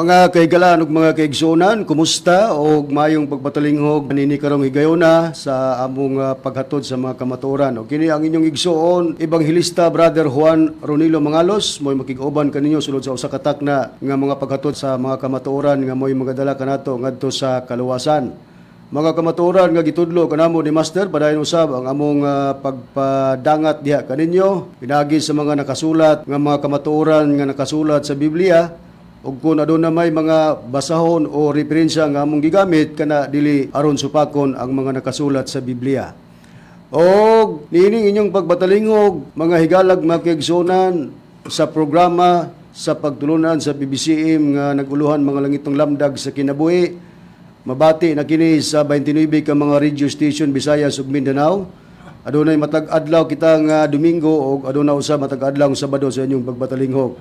Mga kahigalaan ug mga kaigsuonan, kumusta og maayong pagpatalinghog nini karong higayona sa among paghatod sa mga kamatuoran. Og kini ang inyong igsuon, Ebanghelista Brother Juan Ronilo Mangalos, mo'y makig-uban kaninyo sulod sa usa ka takna nga mga paghatod sa mga kamatuoran nga mo'y magadala kanato ngadto sa kaluwasan. Mga kamatuoran nga gitudlo kanamo ni Master, padayon usab ang among pagpadangat diha kaninyo pinaagi sa mga nakasulat nga mga kamatuoran nga nakasulat sa Biblia, ug kung aduna may mga basahon o referensya nga among gigamit kana, dili aron supakon ang mga nakasulat sa Biblia. Og niining inyong pagbatalingog, mga higalag, mga kaigsuonan, sa programa sa pagtulunan sa PBCM nga naguluhan mga langitong lamdag sa kinabuhi. Mabati na kini sa 29 ka mga radio station, Visayas ug Mindanao. Adunay matag adlaw kita nga Domingo ug aduna usab matag adlaw ang Sabado sa inyong pagbatalingog.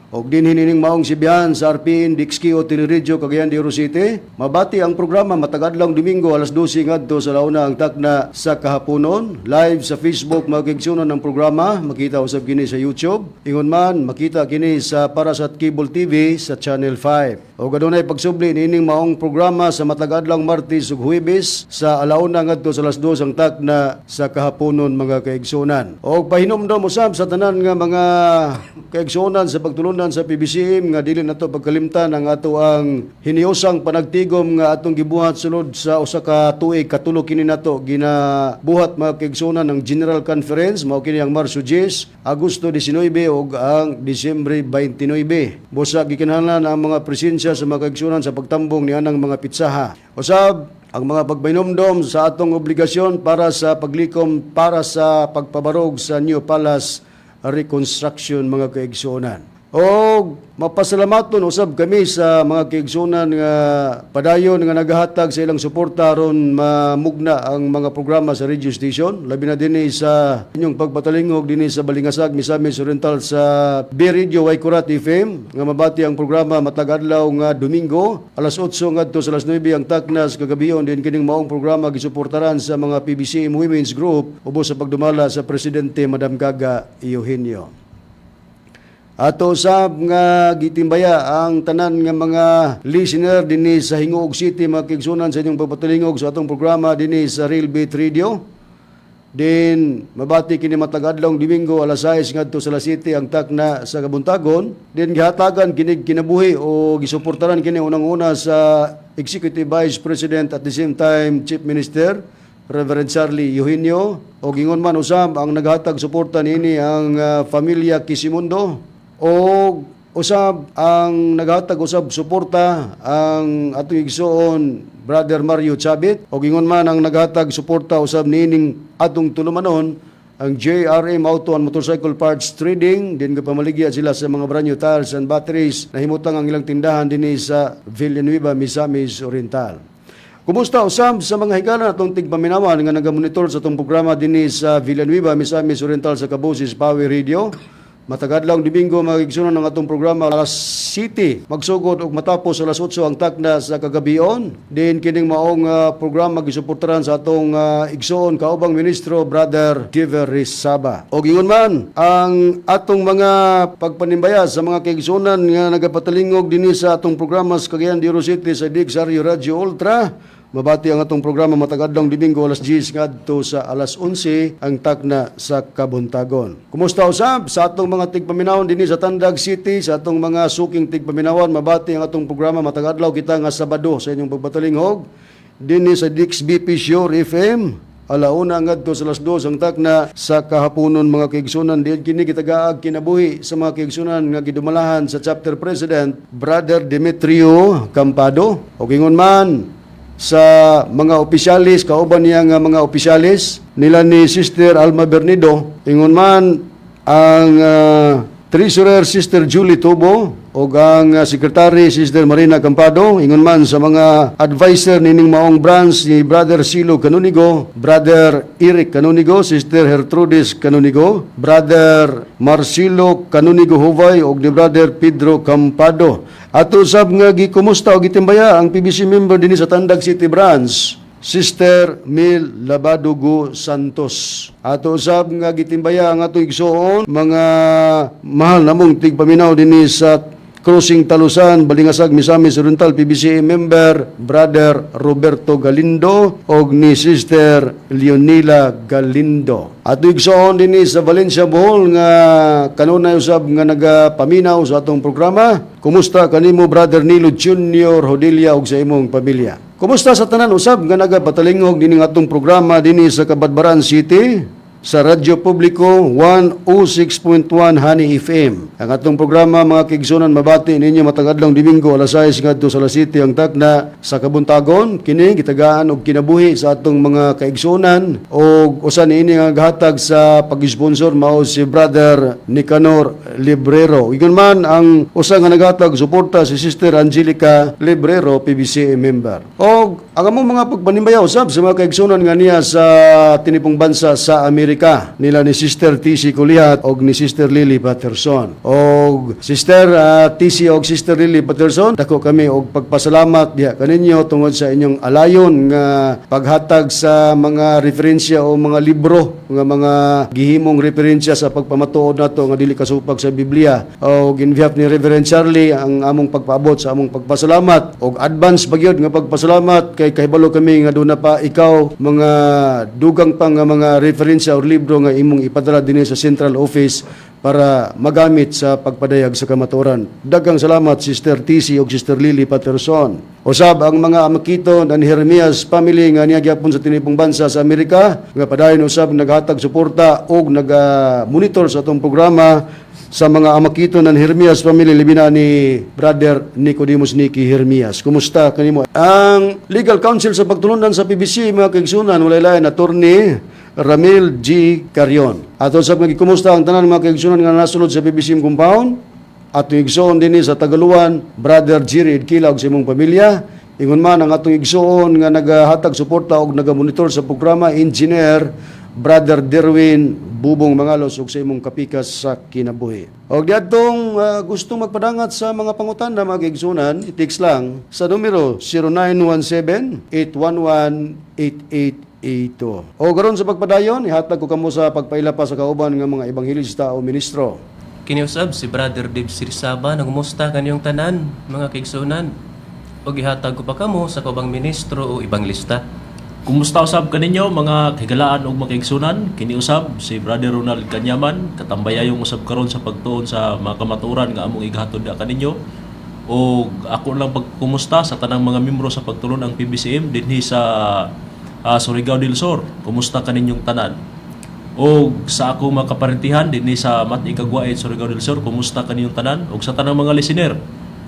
Og dinhi nining maong sibihan sa RPN DXKO Teleradyo Cagayan de Oro City. Mabati ang programa matag adlaw Domingo, alas 12 ngadto sa 1 ang takna sa kahaponon. Live sa Facebook, mga kaigsuonan, ng programa, makita usab kini sa YouTube. Ingon man makita kini sa Parasat Cable TV sa Channel 5. Og adunay pagsubli niining maong programa sa matag adlaw Martes ug Huwebes sa 1 ngadto sa alas 2 ang takna sa kahaponon, mga kaigsuonan. Og pahinumdom usab sa tanan nga mga kaigsuonan sa pagtulunan sa PBCM nga dili nato pagkalimtan ang ato ang hiniyosang panagtigom nga atong gibuhat sulod sa usa ka tuig. Katulo kini nato ginabuhat, mga kaigsuonan, ng General Conference. Mao kini ang Marso 10, Agosto 19 ug ang Disyembre 29. Busa gikinahanglan ang mga presensya sa mga kaigsuonan sa pagtambong ni anang mga pitsaha. Usab ang mga pagpahinumdom sa atong obligasyon para sa paglikom para sa pagpabarog sa New Palace reconstruction, mga kaigsuonan. O mapasalamaton usab kami sa mga kaigsuonan nga padayon nga nagahatag sa ilang suporta aron mamugna ang mga programa sa radio station, labi na dinhi sa inyong pagpatalingog dinhi sa Balingasag, Misamis Oriental, sa B Radio Waikurat FM nga mabati ang programa matag adlaw nga Domingo, alas 8 ngadto sa alas 9 ang takna sa kagabion. Din kining maong programa gisuportaran sa mga PBCM Women's Group ubos sa pagdumala sa presidente, Madam Gaga Eugenio. Ato usab nga gitimbaya ang tanan nga mga listener dinhi sa Gingoog City, mga kaigsuonan, sa inyong pagpatalingog sa atong programa dinhi sa Real Beat Radio. Din mabati kini matag adlaw Domingo, alas 6 ngadto sa alas 7 ang takna sa kabuntagon. Din gihatagan kini kinabuhi o gisuportaran kini unang-una sa Executive Vice President, at the same time Chief Minister, Reverend Charlie Eugenio, o gingon man usab ang naghatag suporta niini ang Familia Quisimondo, o usab ang naghatag usab suporta ang atong igsuon, Brother Mario Chabit, o gingon man ang naghatag suporta usab niining atong tulumanon ang JRM Auto and Motorcycle Parts Trading. Din pamaligya sila sa mga brand new tires and batteries. Nahimutang ang ilang tindahan dinhi sa Villanueva, Misamis Oriental. Kumusta usab sa mga higala natong tigpaminawan nga nagamonitor sa atong programa dinhi sa Villanueva, Misamis Oriental, sa Kabusis Power Radio. Matag adlaw Domingo, mga igsuonan, ng atong programa, alas 7 magsugod ug matapos alas 8 ang takna sa kagabion. Din kining maong programa gisuportaran sa atong igsoon kaubang ministro, Brother Giver Rizaba. Og ingon man ang atong mga pagpanimbaya sa mga kaigsuonan nga nagapatalingog dinhi sa atong programa sa Cagayan de Oro City sa DXRU Radio Ultra. Mabati ang atong programa matag adlaw Domingo, alas 10 ngadto sa alas 11 ang takna sa kabuntagon. Kumusta usab sa atong mga tigpaminawon dinhi sa Tandag City, sa atong mga suking tigpaminawan? Mabati ang atong programa matag adlaw kita nga Sabado sa inyong pagpatalinghog dinhi sa DXBP Sure FM, 1 ngadto sa alas 2 ang takna sa kahaponon, mga kaigsuonan. Diyan kini gitagaag kinabuhi sa mga kaigsuonan nga gidumalahan sa chapter president, Brother Demetrio Campado, o gingon man sa mga opisyalis, kauban niya nga mga opisyalis nila ni Sister Alma Bernido, ingon man ang Treasurer, Sister Julie Tubo, ug ang Secretary, Sister Marina Campado, ingon man sa mga advisor nining maong branch ni Brother Silo Canonigo, Brother Eric Canonigo, Sister Gertrudis Canonigo, Brother Marcelo Canonigo Huvay ug ni Brother Pedro Campado. Ato sab nga gikumusta og gitimbaya ang PBC member dinhi sa Tandag City Branch, Sister Mil Labadugo Santos. Ato usab nga gitimbaya ang atong igsuon, mga mahal namong tigpaminaw dinhi sa Crossing Talusan, Balingasag, Misamis Oriental, PBCM member Brother Roberto Galindo og ni Sister Leonila Galindo. Ato igsoon dinhi sa Valencia, Bohol nga kanunay usab nga nagapaminaw sa atong programa. Kumusta kanimo, Brother Nilo Junior Hodilia, ug sa imong pamilya? Kumusta sa tanan usab nga nagapatalingog dinhi atong programa dinhi sa Cabadbaran City sa Radyo Publiko 106.1 Honey FM. Ang atong programa, mga kaigsuonan, mabati ninyo matag adlawng Domingo, alas 6 ngadto sa alas 7 ang takna sa kabuntagon. Kini gitagaan og kinabuhi sa atong mga kaigsuonan og usa niini nga gahatag sa pag-sponsor mao si Brother Nicanor Librero. Ingon man ang usa nga naghatag suporta, si Sister Angelica Librero, PBCM member. Og ang among mga pagpanimbaya usab sa mga kaigsuonan nga niya sa tinipong bansa sa Amerika nila ni Sister TC Kulihat og ni Sister Lily Patterson. Og Sister TC og Sister Lily Patterson, dako kami og pagpasalamat diha kaninyo tungod sa inyong alayon nga paghatag sa mga referensya o mga libro nga mga gihimong referensya sa pagpamatuod nato nga dili kasupag sa Biblia. Og in behalf ni Reverend Charlie, ang among pagpaabot sa among pagpasalamat og advance bagyod nga pagpasalamat kay kahibalo kami nga duna pa ikaw mga dugang pa nga mga referensya or libro nga imong ipadala dinhi sa central office para magamit sa pagpadayag sa kamatuoran. Daghang salamat, Sister TC ug Sister Lily Patterson. Usab ang mga Amakito and Jeremias family nga niya gyapon sa tinipong bansa sa Amerika nga padayon usab naghatag suporta ug naga-monitor sa atong programa, sa mga Amakito ng Hermias family, labi na ni Brother Nicodemus Nicky Hermias. Kumusta kanimo? Ang legal counsel sa pagtulunan sa PBC, mga kaigsuonan, walay lain, Attorney Ramil G. Carion. Ato sa mga kumusta ang tanan, mga kaigsunan, nga nasulod sa PBC compound. Atong igsoon dinhi sa Tagaluan, Brother Jerry Edquila ug sa imong pamilya. Ingon man ang atong igsoon nga nagahatag suporta og nagamonitor sa programa, Engineer Brother Derwin Bubong Mangalos ug sa imong kapikas sa kinabuhi. Og diadtong gustong magpadangat sa mga pangutana, mga kaigsuonan, i-text lang sa numero 0917-811-8882. O karon sa pagpadayon, ihatag ko kamo sa pagpaila pa sa kauban nga mga ebanghelista o ministro. Kiniusab si Brother Dave Sirisaba, nangumusta kaniyong tanan, mga kaigsuonan. O gihatag ko pa kamo sa kaubang ministro o ebanglista. Kumusta usab kaninyo, mga kahigalaan ug mga kaigsuonan? Kini usab si Brother Ronald Kanyaman, katambayayong usab karon sa pagtuon sa mga kamatuoran nga among igahatod da kaninyo. Og ako lang pagkumusta sa tanang mga miyembro sa pagtulon ang PBCM dinhi sa Surigao del Sur. Kumusta kaninyong tanan? Og sa akong mga kaparintihan dinhi sa Mat-i Cagwait, Surigao del Sur, kumusta kaninyong tanan? Og sa tanang mga listener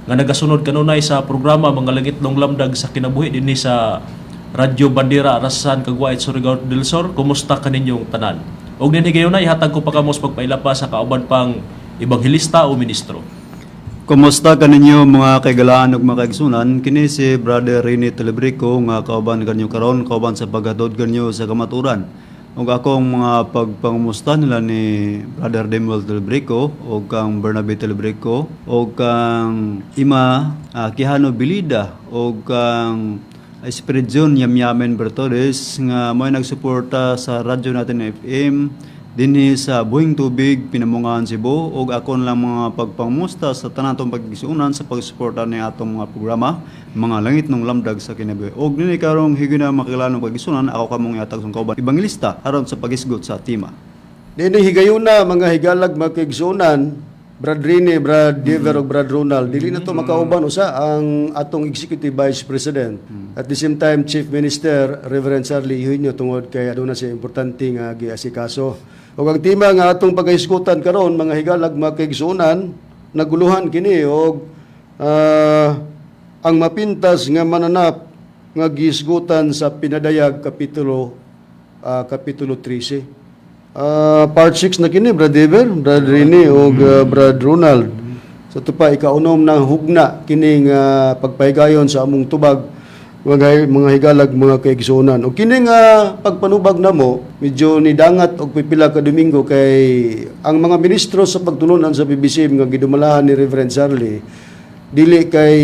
nga nagasunod kanunay sa programa Mga Langitnong Lamdag sa Kinabuhi dinhi sa Radyo Bandera Rasan Cagwait, Surigao del Sur, kumusta kaninyong tanan? Og dinhi gayuna ihatag ko pa kamo sa pagpaila pa sa kauban pang ebanghelista o ministro. Kumusta kaninyo, mga kaigalaan ug mga kaigsuonan? Kini si Brother Rene Telebrico nga kauban kanyo karon, kauban sa paghatod kanyo sa kamaturan. Ug akong mga pagpangumusta nila ni Brother Demuel Telebrico ug kang Bernabe Telebrico ug kang Ima Quijano Bilida ug kang Espiridion Yamyamen Bertoles nga mo'y nagsuporta sa radyo natin FM dinhi sa Buhing Tubig, Pinamungahan, Cebu, ug akon lang mga pagpangmusta sa tanan atong pagigsuonan sa pagsuporta ni atong mga programa Mga Langitnong Lamdag sa Kinabuhi. Ug nini karong higayuna, makilalang pagigsuonan, ako kamong ihatag sa kauban ebanghelista aron sa pagisgot sa tema. Dini higayuna, mga higalag, mga kaigsuonan, Brad Rene, Brad Dever ug Brad Ronald, dili na to makauban usa ang atong Executive Vice President. At the same time, Chief Minister Reverend Charlie Eugenio tungod kay aduna siya importante nga giasikaso. Ug ang tema nga atong pagahisgutan karon, mga higalag, mga kaigsuonan, naguluhan kini og ang mapintas nga mananap nga gihisgutan sa Pinadayag kapitulo 13. Part 6 na kini, Brad Ever, Brad Rene ug Brad Ronald. Sa ito pa ikaunom ng hugna kining pagpahigayon sa among tubag, mga higalag, mga kaigsuonan. Ug kini nga pagpanubag namo medyo nidangat og pipila ka Domingo kay ang mga ministro sa pagtulunan sa PBC nga gidumalahan ni Reverend Charlie, dili kay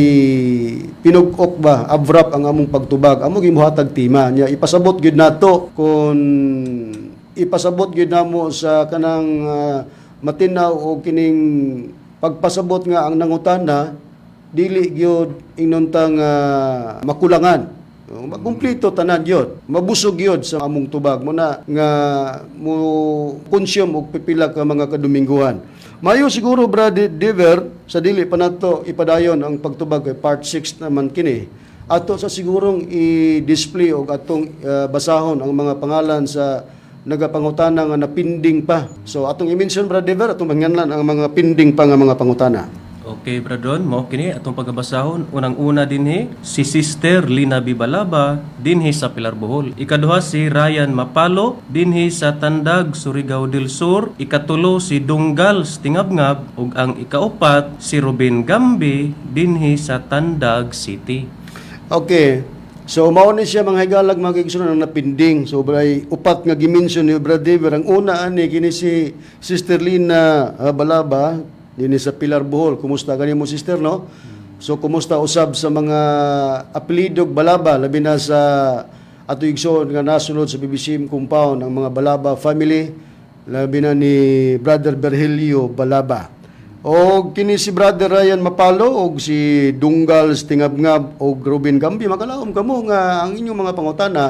pinug-ok ba, abrupt ang among pagtubag. Amo gimuhatag tema niya, ipasabot gyud nato kon ipasabot gyud namo sa kanang matinaw o kining Pagpasabot nga ang nangutana dili gyud ingnon tang makulangan. Makumplito tanan gyud. Mabusog gyud sa among tubag mo na nga mo consume og pipila ka mga kadomingguhan. Mayo siguro, Brad Diver, sa dili pa nato ipadayon ang pagtubag kay part 6 naman kini. Ato sa sigurong i-display og atong basahon ang mga pangalan sa nagapangutana nga napinding pa. So atong i-mention, Brad Diver, atong manganlan ang mga pinding pa nga mga pangutana. Okay, Bradon, mao kini atong pagabasahon. Unang-una dinhi si Sister Lina Bibalaba dinhi sa Pilar, Bohol. Ikaduha si Ryan Mapalo dinhi sa Tandag, Surigao del Sur. Ikatulo si Dunggal Stingabngab ug ang ikaupat si Ruben Gambi dinhi sa Tandag City. Okay. So mao ni siya, mga higalag, mga kaigsunan, ang napinding. So balay upat nga gimension ni Brad Dever. Ang una ani kini si Sister Lina Balaba dinhi sa Pilar, Bohol. Kumusta kanimo, sister, no? So kumusta usab sa mga apelidog Balaba, labi na sa ato igsoon nga nasulod sa BBCM compound, ang mga Balaba family, labi na ni Brother Berhelio Balaba. O kini si Brother Ryan Mapalo og si Dunggal Stingabngab og Ruben Gambi, makalaom kamo nga ang inyong mga pangutana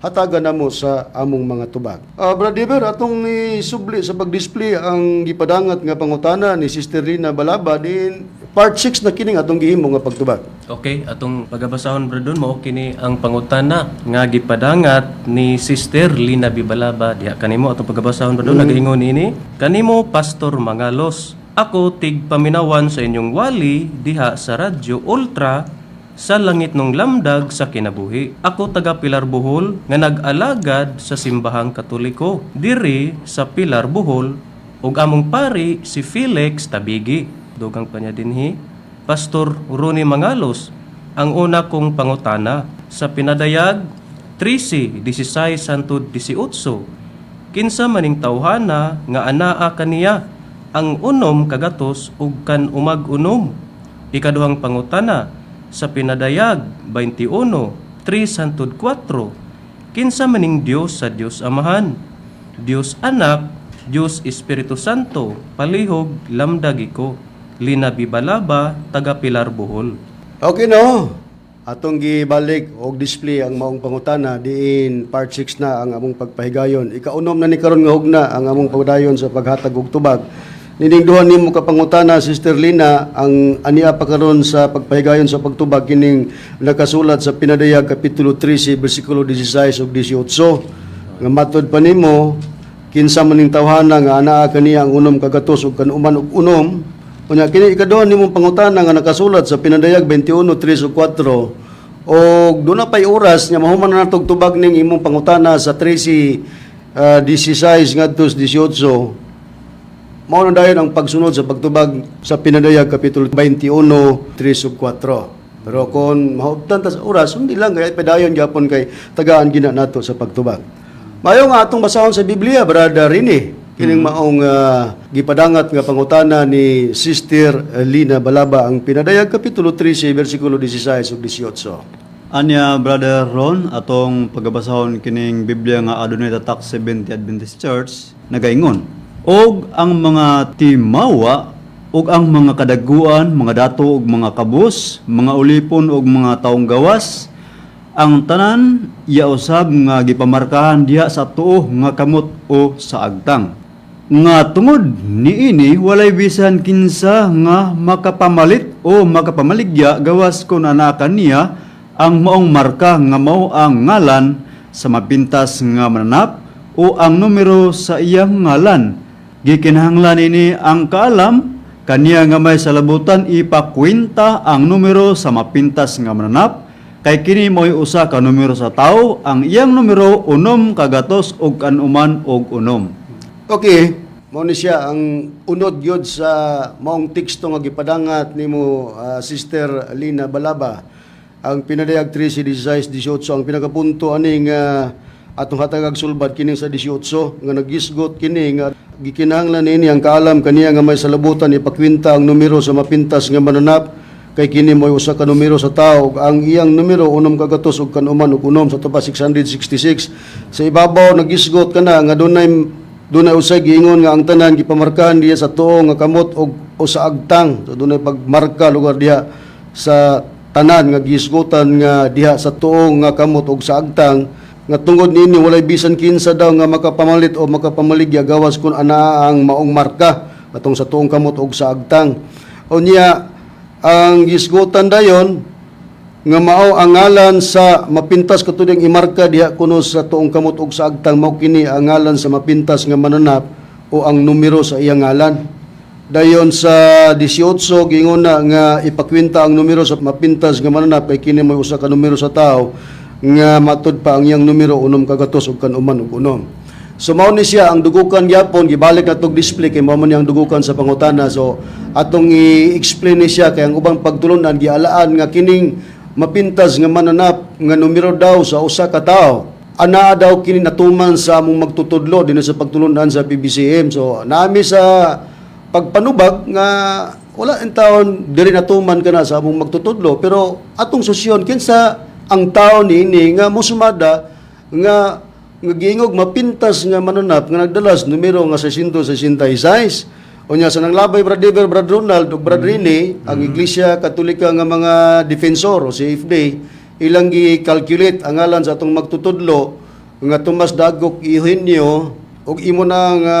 hatagan namo sa among mga tubag. Brother Dever, atong isubli sa pag-display ang gipadangat nga pangutana ni Sister Lina Balaba din part 6 na kining atong gihimo nga pagtubag. Okay, atong pagabasahon, Bradon, mao kini ang pangutana nga gipadangat ni Sister Lina Bibalaba diha kanimo. Atong pagabasahon, Bradon, nagaingon ini: "Kanimo Pastor Mangalos, ako tig paminawan sa inyong wali diha sa Radyo Ultra sa langit ng lamdag sa kinabuhi. Ako taga Pilar, Bohol nga nag-alagad sa simbahang Katoliko diri sa Pilar, Bohol ug among pari si Felix Tabigi." Dugang pa niya dinhi: "Pastor Ronnie Mangalos, ang una kong pangutana sa Pinadayag 13, 16 hangtod 18. Kinsa maning tawhana nga anaa kaniya ang unom kagatos ug kan umag unom? Ikaduhang pangutana sa Pinadayag 21, 3 hangtod 4. Kinsa maning Dios sa Dios Amahan, Dios Anak, Dios Espiritu Santo? Palihog lamdagi ko. Lina Bibalaba, taga Pilar, Bohol." Okay, no? Atong gibalik og display ang maong pangutana diin part 6 na ang among pagpahigayon. Ikaunom na ni karon nga hugna ang among pagdayon sa paghatag og tubag. Nining duha nimo ka pangutana, Sister Lina, ang ania pa karon sa pagpahigayon sa pagtubag kining nakasulat sa Pinadayag kapitulo 13 bersikulo 16 ug 18. Nga matod pa nimo, kinsa man ning tawhana nga anaa kaniya ang unom kagatos ug kanuman og unom? Unya kini ikaduha nimong pangutana nga nakasulat sa Pinadayag 21:3 ug 4, og duna pay oras nga mahuman na natog tubag ning imong pangutana sa 13 16 ngadto sa 18. Mao na dayon ang pagsunod sa pagtubag sa Pinadayag kapitulo 21:3 ug 4. Pero kung mahubtan ta sa oras, hindi lang kay padayon gyapon kay tagaan gina nato sa pagtubag. Mayo nga atong basahon sa Biblia, Brother Rini, kining maong gipadangat nga pangutana ni Sister Lina Balaba, ang Pinadayag kapitulo 13 bersikulo 16 ug 18. Anya, Brother Ron, atong pagabasahon kining Biblia nga adunay tatak Seventh Adventist Church, nagaingon: "Og ang mga timawa ug ang mga kadaguan, mga dato ug mga kabus, mga ulipon ug mga taong gawas, ang tanan iya usab nga gipamarkahan diha sa tuo nga kamot o sa agtang. Nga tungod niini walay bisan kinsa nga makapamalit o makapamaligya gawas kon anaa kaniya ang maong marka nga mao ang ngalan sa mapintas nga mananap o ang numero sa iyang ngalan. Gikinahanglan ini ang kaalam kaniya nga may salabutan ipakwenta ang numero sa mapintas nga mananap, kay kini mo'y usa ka numero sa tawo, ang iyang numero 996. Okay, mao ni siya ang unod gyud sa maong teksto nga gipadangat nimo, Sister Lina Balaba. Ang Pinadayag 13, 16, 18, ang pinakapunto aning atong hatagag sulbad kining sa 18 nga nagisgot kini nga gikinahanglan niini ang kaalam kaniya nga may salabutan ipakwenta ang numero sa mapintas nga mananap, kay kini mo'y usa ka numero sa tao, ug ang iyang numero 996 sa tupa 666. Sa ibabaw nagisgot kana nga dunay Dunay usay giingon nga ang tanan gipamarkahan diha sa tuo nga kamot og o sa agtang. So dunay pagmarka lugar diha sa tanan nga gihisgutan nga diha sa tuo nga kamot og sa agtang, nga tungod niini walay bisan kinsa daw nga makapamalit o makapamaligya gawas kun anaa ang maong marka atong sa tuong kamot og sa agtang. Unya ang gisgutan dayon nga mao ang ngalan sa mapintas katong imarka diha kuno sa tuong kamot og sa agtang, mao kini ang ngalan sa mapintas nga mananap o ang numero sa iyang ngalan. Dayon sa 18, gingon na nga ipakwenta ang numero sa mapintas nga mananap kay kini may usa ka numero sa tao nga matud pa ang iyang numero 996. So mao ni siya ang dugukan gyapon, gibalik na tog display kay mao man ni ang dugukan sa pangutana. So atong i-explain ni siya kay ang ubang pagtulunan gialaan nga kining mapintas nga mananap nga numero daw sa usa ka tawo anaa daw kini natuman sa among magtutudlo dinhi sa pagtulunan sa PBCM. So nami sa pagpanubag nga wala in taon diri natuman kana sa among magtutudlo, pero atong susyon kinsa ang tao niini nga mosumada nga giingog mapintas nga mananap nga nagdalas numero nga 666. Unya sa nanglabay, Brad Dever, Brad Ronald ug Brad Rene, ang Iglesia Katolika nga mga defensor o CFD, ilang gi-calculate ang ngalan sa atong magtutudlo nga Tomas Dagok Eugenio ug imo na nga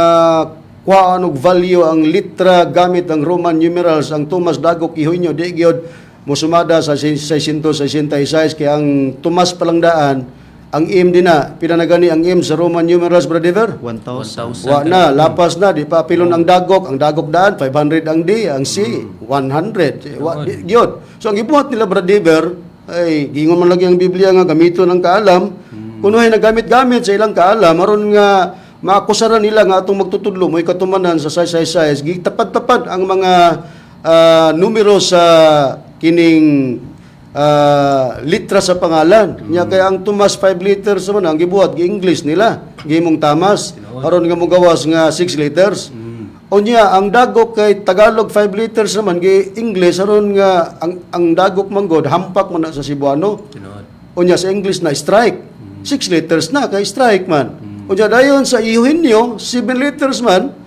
kuhaan og value ang litra gamit ang Roman numerals. Ang Tomas Dagok Eugenio di gyud mosumada sa 666 kay ang Tomas palang daan, ang M din na, pila na gani ang M sa Roman numerals, Brad Dever? 1,000. Wa na, lapas na, di pa apilon ang dagok. Ang dagok daan, 500 ang D, ang C, 100. Wa, di, gyud. So ang gibuhat nila, Brad Dever, ay giingon man lagi ang Biblia nga gamiton ang kaalam. Kunuhay nagamit-gamit sa ilang kaalam aron nga maakusaran nila nga atong magtutudlo mo'y katumanan sa size size, gitapad-tapad ang mga numero sa kining litra sa pangalan. Nya kay ang Tomas 5 letters man ang gibuhat, gi-English nila. Gihimong Tamas aron nga mogawas nga 6 letters. Unya ang dagok kay Tagalog 5 letters naman, gi-English aron nga ang dagok manggod hampak man na sa Cebuano. Tinuod. Unya sa English na strike. 6 letters na kay strike man. Unya dayon sa Eugenio 7 letters man. Tinuod.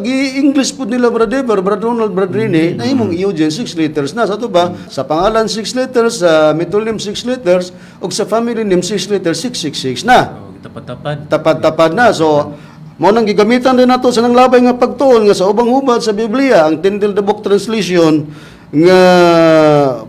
Gi-English pud nila, Brad Ever, Brad Ronald, Brad Rene, nahimong Eugene 6 letters na. Sa ato ba, sa pangalan 6 letters, sa middle name 6 letters, ug sa family name 6 letters, 666 na. Oh, tapat-tapad. Tapad-tapad na. So, mao nang gigamitan din nato sa nanglabay nga pagtuon nga sa ubang hubad sa Biblia, ang Tyndale the Book Translation nga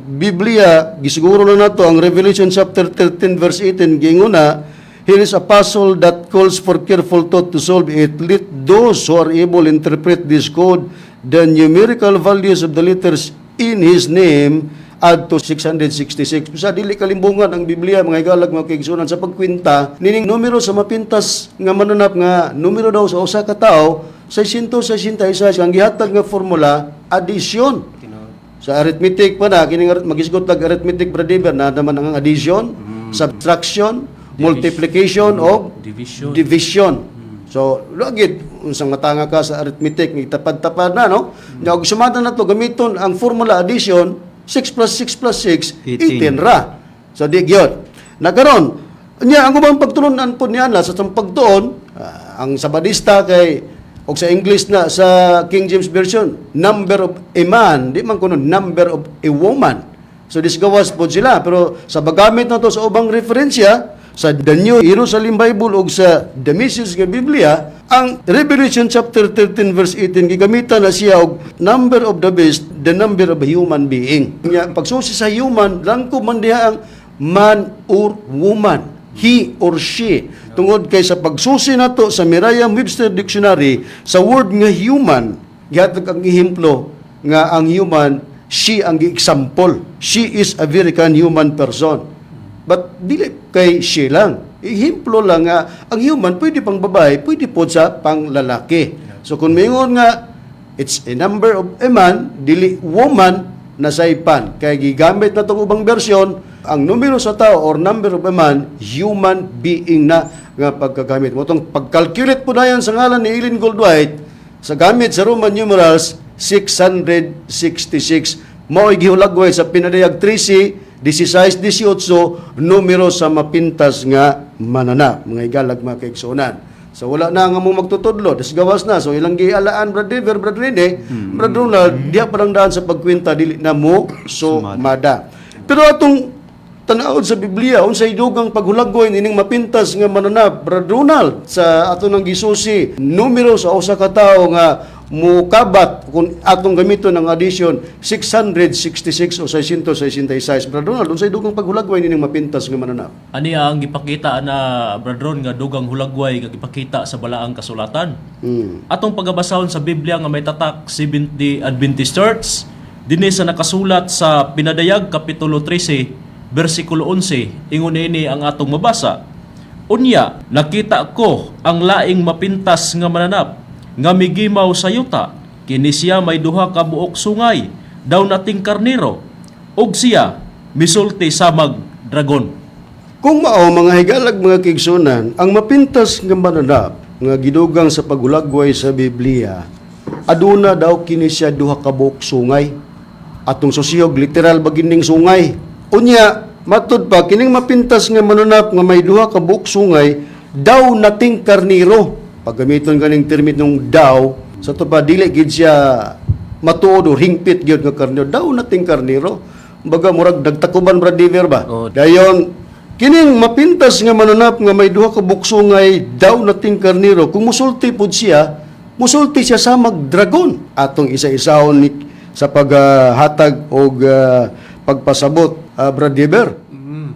Biblia, gisiguro na nato ang Revelation chapter 13 verse 18, giingon na, "Here is a puzzle that calls for careful thought to solve it. Let those who are able interpret this code. The numerical values of the letters in his name add to 666." Sa dili kalimbungan ang Biblia, mga higalag, mga kaigsunan, sa pagkwenta nining numero sa mapintas nga mananap nga numero daw sa usa ka tawo 666, ang gihatag nga formula addition. Tinuod. Sa arithmetic pa na kining magisgot lag arithmetic, brother, na naman ang addition, subtraction, multiplication o Division. Division. So, lagid unsang matanga ka sa arithmetic, tapad-tapad na, no? Nya og sumada na to gamiton ang formula addition, 6 plus 6 plus 6, 18 18 ra. So di gyud. Nakaron, nya ang ubang pagtulunan po niya na sa atong pagtuon, ang Sabadista kay og sa English na sa King James Version, number of a man, di man kuno number of a woman. So disgawas po sila, pero sa paggamit na to sa ubang referensya sa The New Jerusalem Bible ug sa The Message nga Biblia, ang Revelation chapter 13 verse 18 gigamitan na siya og number of the beast, the number of a human being. Nya pagsusi sa human, langkob man diha ang man or woman, he or she. Tungod kay sa pagsusi nato sa Merriam-Webster Dictionary sa word nga human, gihatag ang ehemplo nga ang human, she ang gi-example. She is a very kind human person. But dili kay she lang. Ehemplo lang nga ang human pwede pang babae, pwede po sa pang lalaki. So kung mingon nga it's a number of a man, dili woman na saypan. Kay gigamit na tong ubang bersyon, ang numero sa tao or number of a man, human being na nga pagkagamit. Mao tong pag-calculate po na yan sa ngalan ni Ellen Goldwhite, sa gamit sa Roman numerals, 666. Mao'y gihulagway sa pinadayag 13, 16, 18, numero sa mapintas nga mananap. Mga igalag, mga kaigsunan. So wala na nga mo magtutudlo, disgawas na. So ilang gialaan, Brad River, Brad Rene, Brad Ronald, diya pa lang daan sa pagkwenta dili na mo sumada. Pero atong tanawon sa Biblia, unsay dugang paghulagway nining mapintas nga mananap, Brad Ronald, sa ato nang gisusi, numero sa usa ka tawo nga mukabat kung atong gamiton ang addition 666 o 666. Brad Ronald, unsay dugang paghulagway nining mapintas nga mananap? Ani ang gipakita na, Brad Ron, nga dugang hulagway nga gipakita sa balaang kasulatan. Atong pagabasahon sa Biblia nga may tatak Seventh-day Adventist Church dinhi sa nakasulat sa Pinadayag kapitulo 13 bersikulo 11, ingon niini ang atong mabasa. Unya nakita ko ang laing mapintas nga mananap nga migimaw sa yuta. Kini siya may duha ka buok sungay daw nating karnero, ug siya misulti samag dragon. Kung mao, mga higalag, mga kaigsuonan, ang mapintas nga mananap nga gidugang sa paghulagway sa Biblia, aduna daw kini siya duha ka buok sungay. Atong susiyog, literal ba gining sungay? Unya, matud pa kining mapintas nga mananap nga may duha ka buok sungay daw nating karniro. Paggamiton ganing termit nung daw, sa to pa dili gid siya matuod o hingpit gyud nga karniro, daw nating karniro. Baga murag nagtakuban, Brad Diver ba? Oo. Dayon kining mapintas nga mananap nga may duha ka buksungay daw nating karniro, kung musulti pud siya, musulti siya sa magdragon. Atong isa-isahon ni sa paghatag og pagpasabot, Brad Diver.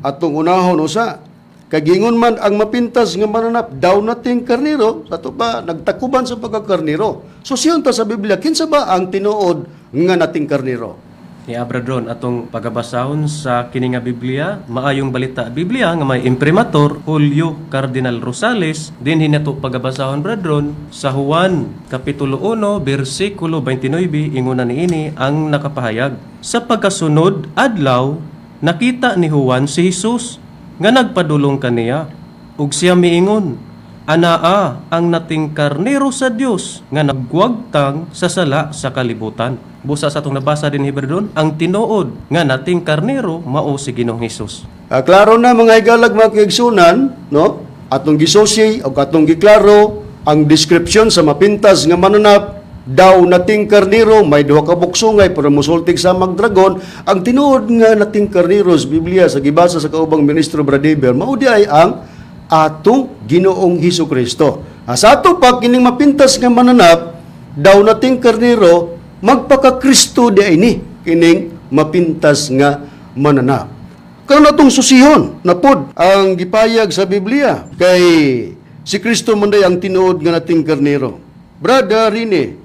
Atong unahon usa kagingon man ang mapintas nga mananap daw nating karniro, sa to pa nagtakuban sa pagkakarniro. So siyon ta sa Biblia, kinsa ba ang tinuod nga nating karniro? Ni Abradron atong pagabasahon sa kini nga Biblia, Maayong Balita Biblia nga may imprimatur Julio Cardinal Rosales, dinhi nato pagabasahon, Bradron, sa Juan kapitulo 1 bersikulo 29, inguna niini ang nakapahayag. Sa pagkasunod adlaw nakita ni Juan si Jesus nga nagpadulong kaniya ug siya miingon, "Anaa ang nating karnero sa Dios nga nagwagtang sa sala sa kalibutan." Busa sa atong nabasa din Hebrew, ang tinuod nga nating karnero mao si Ginoong Hesus. Ah, klaro na, mga higalag, mga kaigsuonan, no? Atong gisusi o atong giklaro ang description sa mapintas nga mananap daw nating karniro, may duha ka buksungay pero musultig sa magdragon. Ang tinuod nga nating karniro sa Biblia sa gibasa sa kaubang ministro Bradiber mao di ay ang atong Ginoong Hesus Kristo. Ah, sa ato pa kining mapintas nga mananap daw nating karniro, magpaka-Kristo di ay ni kining mapintas nga mananap. Karon atong susihon na pod ang gipayag sa Biblia kay si Kristo man day ang tinuod nga nating karnero. Brother Rene,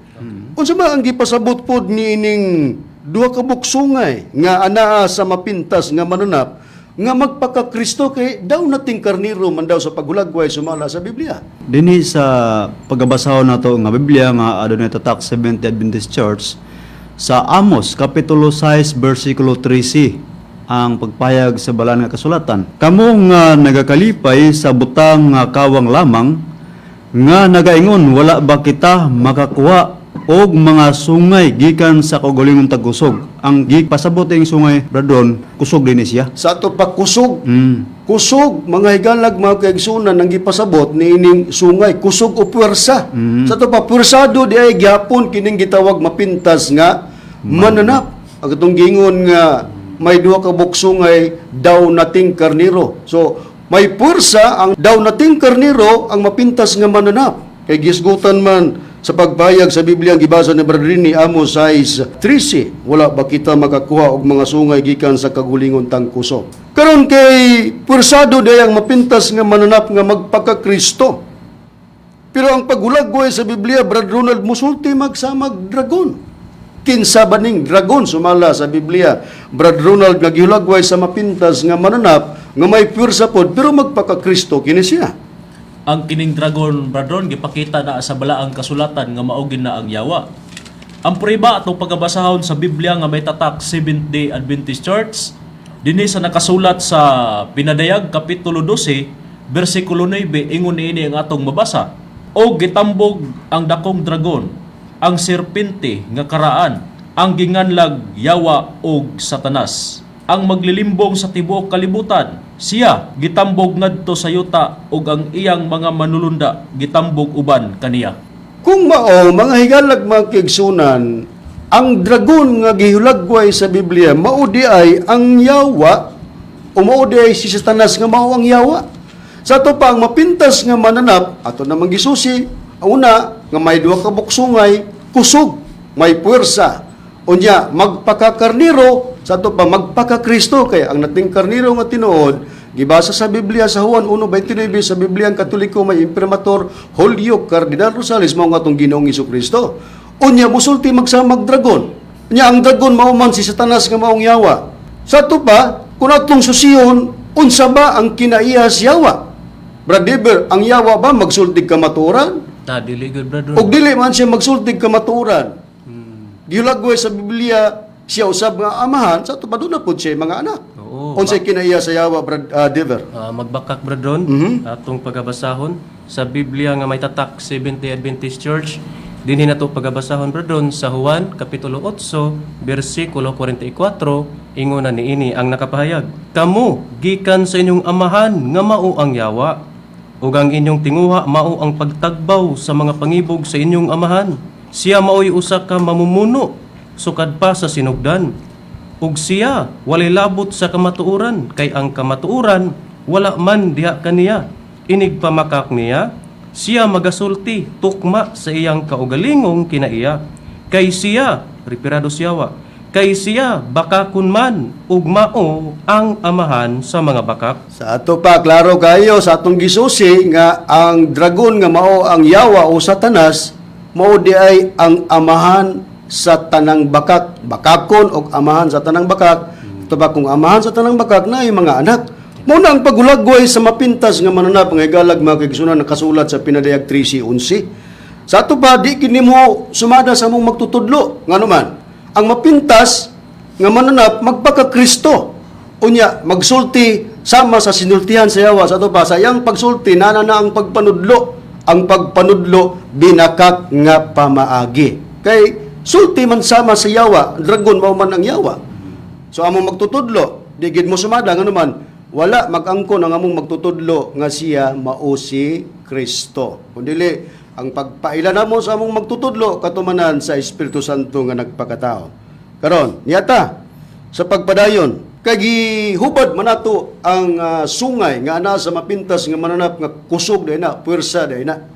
unsa ba ang gipasabot pod niining duha ka buksungay nga anaa sa mapintas nga mananap nga magpaka-Kristo kay daw nating karnero man daw sa paghulagway sumala sa Biblia? Dinhi sa pagabasahon nato nga Biblia nga adunay tatak Seventh Adventist Church, sa Amos kapitulo 6 bersikulo 13 ang pagpayag sa balaan nga kasulatan. Kamo nga nagakalipay sa butang nga kawang lamang, nga nagaingon, "Wala ba kita makakuha og mga sungay gikan sa kaugalingong tagkusog?" Ang gipasabot ing sungay, Bradon, kusog din ni siya. Sa ato pa kusog. Kusog, mga higalag, mga kaigsunan, ang gipasabot niining sungay, kusog o puwersa. Sa ato pa puwersado di ay gihapon kining gitawag mapintas nga mananap. Ang atong gingon nga may duha ka buksungay daw nating karniro. So may puwersa ang daw nating karniro, ang mapintas nga mananap. Kay gisgutan man sa pagpayag sa Biblia ang gibasa ni Brother Rini, Amos 6:13, wala ba kita makakuha og mga sungay gikan sa kagulingon tang kusog? Karon kay puwersado day ang mapintas nga mananap nga magpaka-Kristo. Pero ang paghulagway sa Biblia, Brad Ronald, musulti magsamag dragon. Kinsa ba ning dragon sumala sa Biblia, Brad Ronald, nga gihulagway sa mapintas nga mananap nga may puwersa pod pero magpaka-Kristo kini siya? Ang kining dragon, Bradron, gipakita na sa balaang kasulatan nga maugin na ang yawa. Ang prueba atong pagabasahon sa Biblia nga may tatak Seventh Day Adventist Church dinhi sa nakasulat sa Pinadayag kapitulo 12 bersikulo 9, ingon niini ang atong mabasa. O gitambog ang dakong dragon, ang serpente nga karaan, ang ginganlag yawa og Satanas. ang maglilimbong sa tibuok kalibutan. Siya gitambog ngadto sa yuta ug ang iyang mga manulunda gitambog uban kaniya. Kung mao, mga higalag, mga kaigsunan, ang dragon nga gihulagway sa Biblia mao di ay ang yawa o mao di ay si Satanas nga mao ang yawa. Sa ato pa, ang mapintas nga mananap, ato namang gisusi, una, nga may duha ka buksungay, kusog, may puwersa. Unya, magpakakarniro, sa ato pa, magpakakristo, kay ang nating karniro nga tinuod, gibasa sa Biblia sa Juan 1:29 sa Biblia ang Katoliko may Imprimatur Julio Cardinal Rosales, mao nga atong Ginoong Kristo. Unya, musulti magsamag dragon. Unya, ang dragon mao man si Satanas nga maong yawa. Sa ato pa, kung atong susiyon, unsa ba ang kinaiya sa yawa? Brad Dever, ang yawa ba magsultig kamatuoran? Na dili gud, Brad Ron. Og dili man siya magsultig kamatuoran. Gihulagway sa Biblia siya usab nga amahan, sa ato pa duna pud siya mga anak. Oo. Unsay kinaiya sa yawa, Brad Dever? Magbakak, Brad Ron, atong pagabasahon sa Biblia nga may tatak Seventh-day Adventist Church. Dinhi nato pagabasahon, Brad Ron, sa Juan kapitulo 8 bersikulo 44, ingon na niini ang nakapahayag: "Kamo gikan sa inyong amahan nga mao ang yawa ug ang inyong tinguha mao ang pagtagbaw sa mga pangibog sa inyong amahan. Siya maoy usa ka mamumuno sukad pa sa sinugdan. Ug siya walay labot sa kamatuoran kay ang kamatuoran wala man diha kaniya. Inig pamakak niya, siya magasulti tukma sa iyang kaugalingong kinaiya. Kay siya, ripirado siyawa, kay siya bakakon man ug mao ang amahan sa mga bakak." Sa ato pa, klaro kayo sa atong gisusi nga ang dragon nga mao ang yawa o Satanas mao di ay ang amahan sa tanang bakak, bakakon og amahan sa tanang bakak. Ito ba kung amahan sa tanang bakak na mga anak? Mao na ang paghulagway sa mapintas nga mananap, nga higalag, mga kaigsunan, nakasulat sa Pinadayag 13:11. Sa ato pa, di kini mo sumada sa among magtutudlo. Ngano man, ang mapintas nga mananap magpaka-Kristo. Unya, magsulti sama sa sinultihan sa yawa. Sa ato pa, sa iyang pagsulti, nana na ang pagpanudlo. Ang pagpanudlo, binakak nga pamaagi. Kay, sulti man sama sa yawa, dragon mao man ang yawa. So, among magtutudlo, di gid mo sumada, ngano man, wala mag-angkon ang among magtutudlo nga siya mao si Kristo. Kung dili, ang pagpaila namo sa among magtutudlo katumanan sa Espiritu Santo nga nagpakatao. Karon, niyata sa pagpadayon, kay gihubad man nato ang sungay nga ana sa mapintas nga mananap nga kusog dai na, puwersa dai na.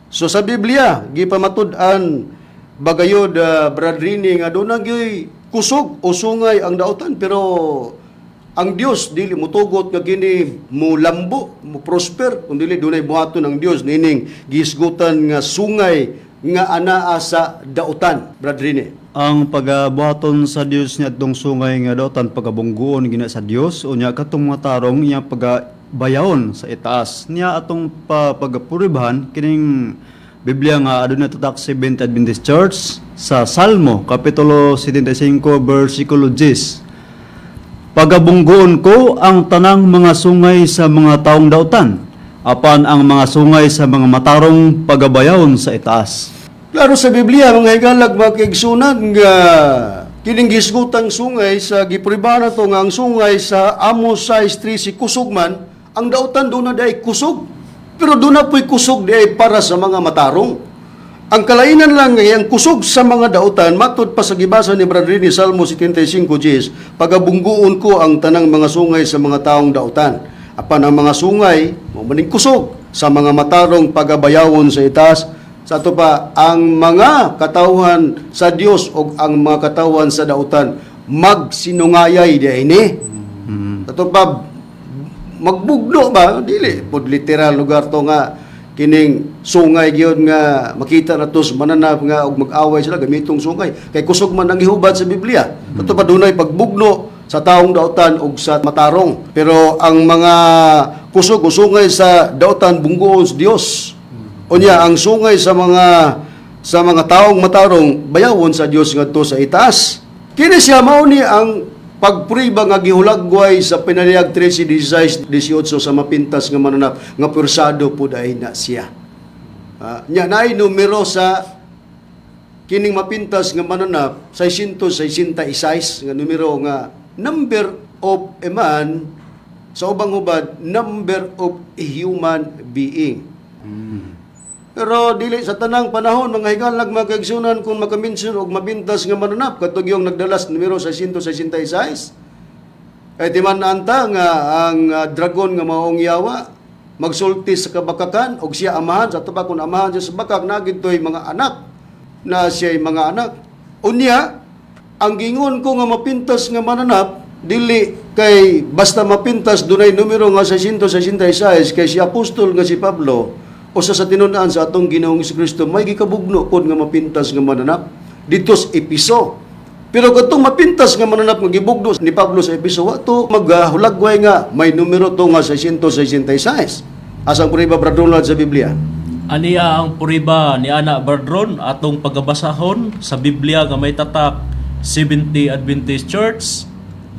So sa Biblia, gipamatud-an bagayod, Brad Rini, nga doon nagyoy kusog o sungay ang dautan, pero ang Dios dili mutugot nga kini mulambo, mo prosper kung dili dunay buhaton ang Dios nining gihisgutan nga sungay nga anaa sa dautan, Brad Rini. Ang pagabuhaton sa Dios niadtong sungay nga dautan, pagabunggoon gina sa Dios, unya katong mga tarong iya pagabayaon sa itaas. Niya atong pagapuribahan kining Biblia nga aduna tatak Seventh Adventist Church sa Salmo kapitulo 75 bersikulo 10. "Pagabunggoon ko ang tanang mga sungay sa mga taong dautan, apan ang mga sungay sa mga matarong pagabayaon sa itaas." Klaro sa Biblia, mga higalag, mga kaigsunan, nga kining gisgutang sungay sa gipribahan na to nga ang sungay sa Amos 6:3 si kusog man, ang dautan doon na di kusog. Pero doon na po'y kusog di ay para sa mga matarong. Ang kalainan lang ngay ang kusog sa mga dautan, matud pa sa gibasa ni Brad Rini, Salmo 75:10, "Pagabungguon ko ang tanang mga sungay sa mga taong dautan. Apan ang mga sungay, mao maning kusog, sa mga matarong pagabayawon sa itaas." Sa ato pa, ang mga katawhan sa Dios o ang mga katawhan sa dautan, magsinungayay di ini. Sa ato pa, magbugno ba? Dili. Pod literal lugar to nga kining sungay gyud nga makita na to sa mananap nga og mag-away sila gamitong sungay. Kay kusog man ang gihubad sa Biblia. Ato pa, dunay pagbugno sa taong dautan ug sa matarong. Pero ang mga kusog o sungay sa dautan bunggoon sa Dios. Unya ang sungay sa mga taong matarong bayawon sa Dios ngadto sa itaas. Kini siya mao ni ang pagpriba nga gihulagway sa Pinadayag 13:16 18 sa mapintas nga mananap nga pursado pud ay na siya. Nya naay numero sa kining mapintas nga mananap, 666 nga numero nga number. of a man, sa ubang hubad, number of a human being. Pero dili sa tanang panahon, mga higalag, mga kaigsunan, kung makaminson og mapintas nga mananap katong yung nagdalas numero 666. Kay timan-an ta nga ang dragon nga maong yawa magsulti sa kabakakan og siya amahan sa tuba. Kung amahan siya sa bakak, naa gito'y mga anak na siya mga anak. Unya, ang gingon ko nga mapintas nga mananap, dili kay basta mapintas dunay numero nga 666, kay si apostol nga si Pablo, usa sa tinun-an sa atong Ginoong Kristo, may gikabugno pod nga mapintas nga mananap dito sa Episo. Pero katong mapintas nga mananap nga gibugno ni Pablo sa Episo, wa to maghulagway nga may numero to nga 666. Asang prueba, Brad Ronald, sa Biblia? Aniya ang puriba ni Ana Bardron atong pagabasahon sa Biblia nga may tatak 70 Adventist Church,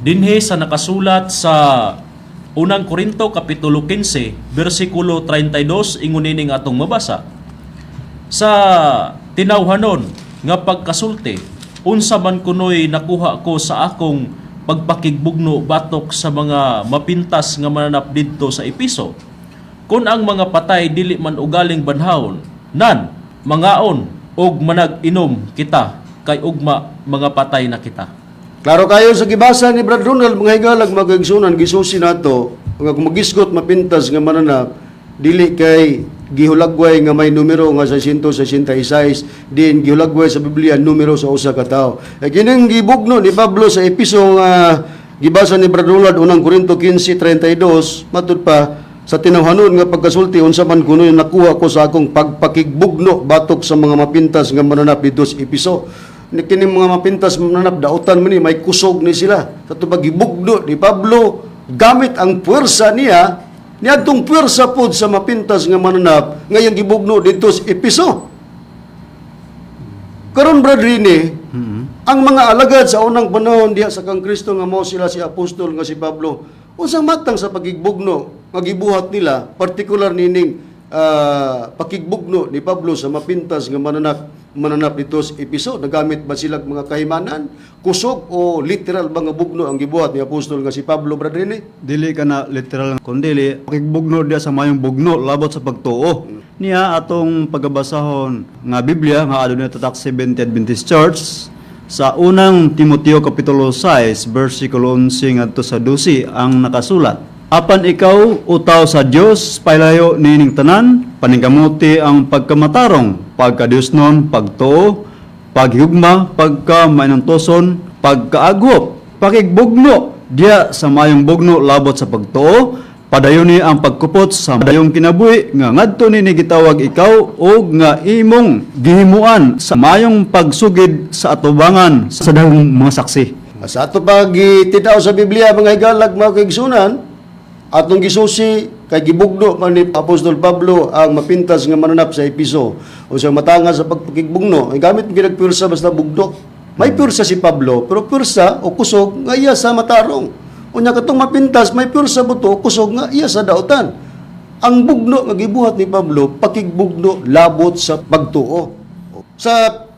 dinhi sa nakasulat sa Unang Korinto kapitulo 15 bersikulo 32. Ingon ining atong mabasa: "Sa tinawhanon nga pagkasulti, unsa man kunoy nakuha ko sa akong pagpakigbugno batok sa mga mapintas nga mananap didto sa Episo? Kung ang mga patay dili man ugaling banhawon, nan mangaon og manag-inom kita, kay ugma mga patay na kita." Klaro kayo sa gibasa ni Brad Ronald, mga higalag, mga kaigsunan. Gisusi nato nga kung magisgot mapintas nga mananap, dili kay gihulagway nga may numero nga 666, din gihulagway sa Biblia numero sa usa ka tawo. E kining gibugno ni Pablo sa Episo nga gibasa ni Brad Ronald, Unang Korinto 15:32, matud pa sa tinawhanon nga pagkasulti, unsa man kuno yung nakuha ko sa akong pagpakigbugno batok sa mga mapintas nga mananap dito sa Episo? Ni kini mga mapintas mananap, dautan man ni, may kusog ni sila. Sa tubag gibugno ni Pablo gamit ang puwersa niya niadtong puwersa pod sa mapintas nga mananap nga iyang gibugno dito sa Episo. Karon, Brad Rini, ang mga alagad sa unang panahon diha sa kang Kristo nga mao sila si apostol nga si Pablo, unsang matang sa pagigbugno nga gibuhat nila, partikular nining pakigbugno ni Pablo sa mapintas nga mananap dito sa Episo? Nagamit ba sila mga kahimanan, kusog, o literal ba nga bugno ang gibuhat ni apostol nga si Pablo, Brad Rini? Dili ka na literal kundili pakigbugno diya sa mayong bugno labot sa pagtuo. Niya atong pagabasahon nga Biblia nga adunay tatak 70 Adventist Church sa Unang Timoteo kapitulo 6 bersikulo 11 ngadto sa 12, ang nakasulat: "Apan ikaw, o tao sa Dios, pailayo niining tanan, paningkamuti ang pagkamatarong, pagkadiosnon, pagtuo, paghigugma, pagkamainantoson, pagkaaghop, pakigbugno diya sa mayong bugno labot sa pagtuo, padayoni ang pagkupot sa dayong kinabuhi nga ngadto nini gitawag ikaw og nga imong gihimuan sa mayong pagsugid sa atubangan sa daghang mga saksi." Sa ato pag-tinaw sa Biblia, mga higalag, mga kaigsunan, atong gisusi kay gibugno man ni Apostol Pablo ang mapintas nga mananap sa Episo. O sa matanga sa pagpakigbugno, ay gamit mo ginagpursa basta bugno. May pursa si Pablo, pero pursa o kusog nga iya sa matarong. Unya katong mapintas, may pursa buto o kusog nga iya sa dautan. Ang bugno nga gibuhat ni Pablo, pakigbugno labot sa pagtuo. Sa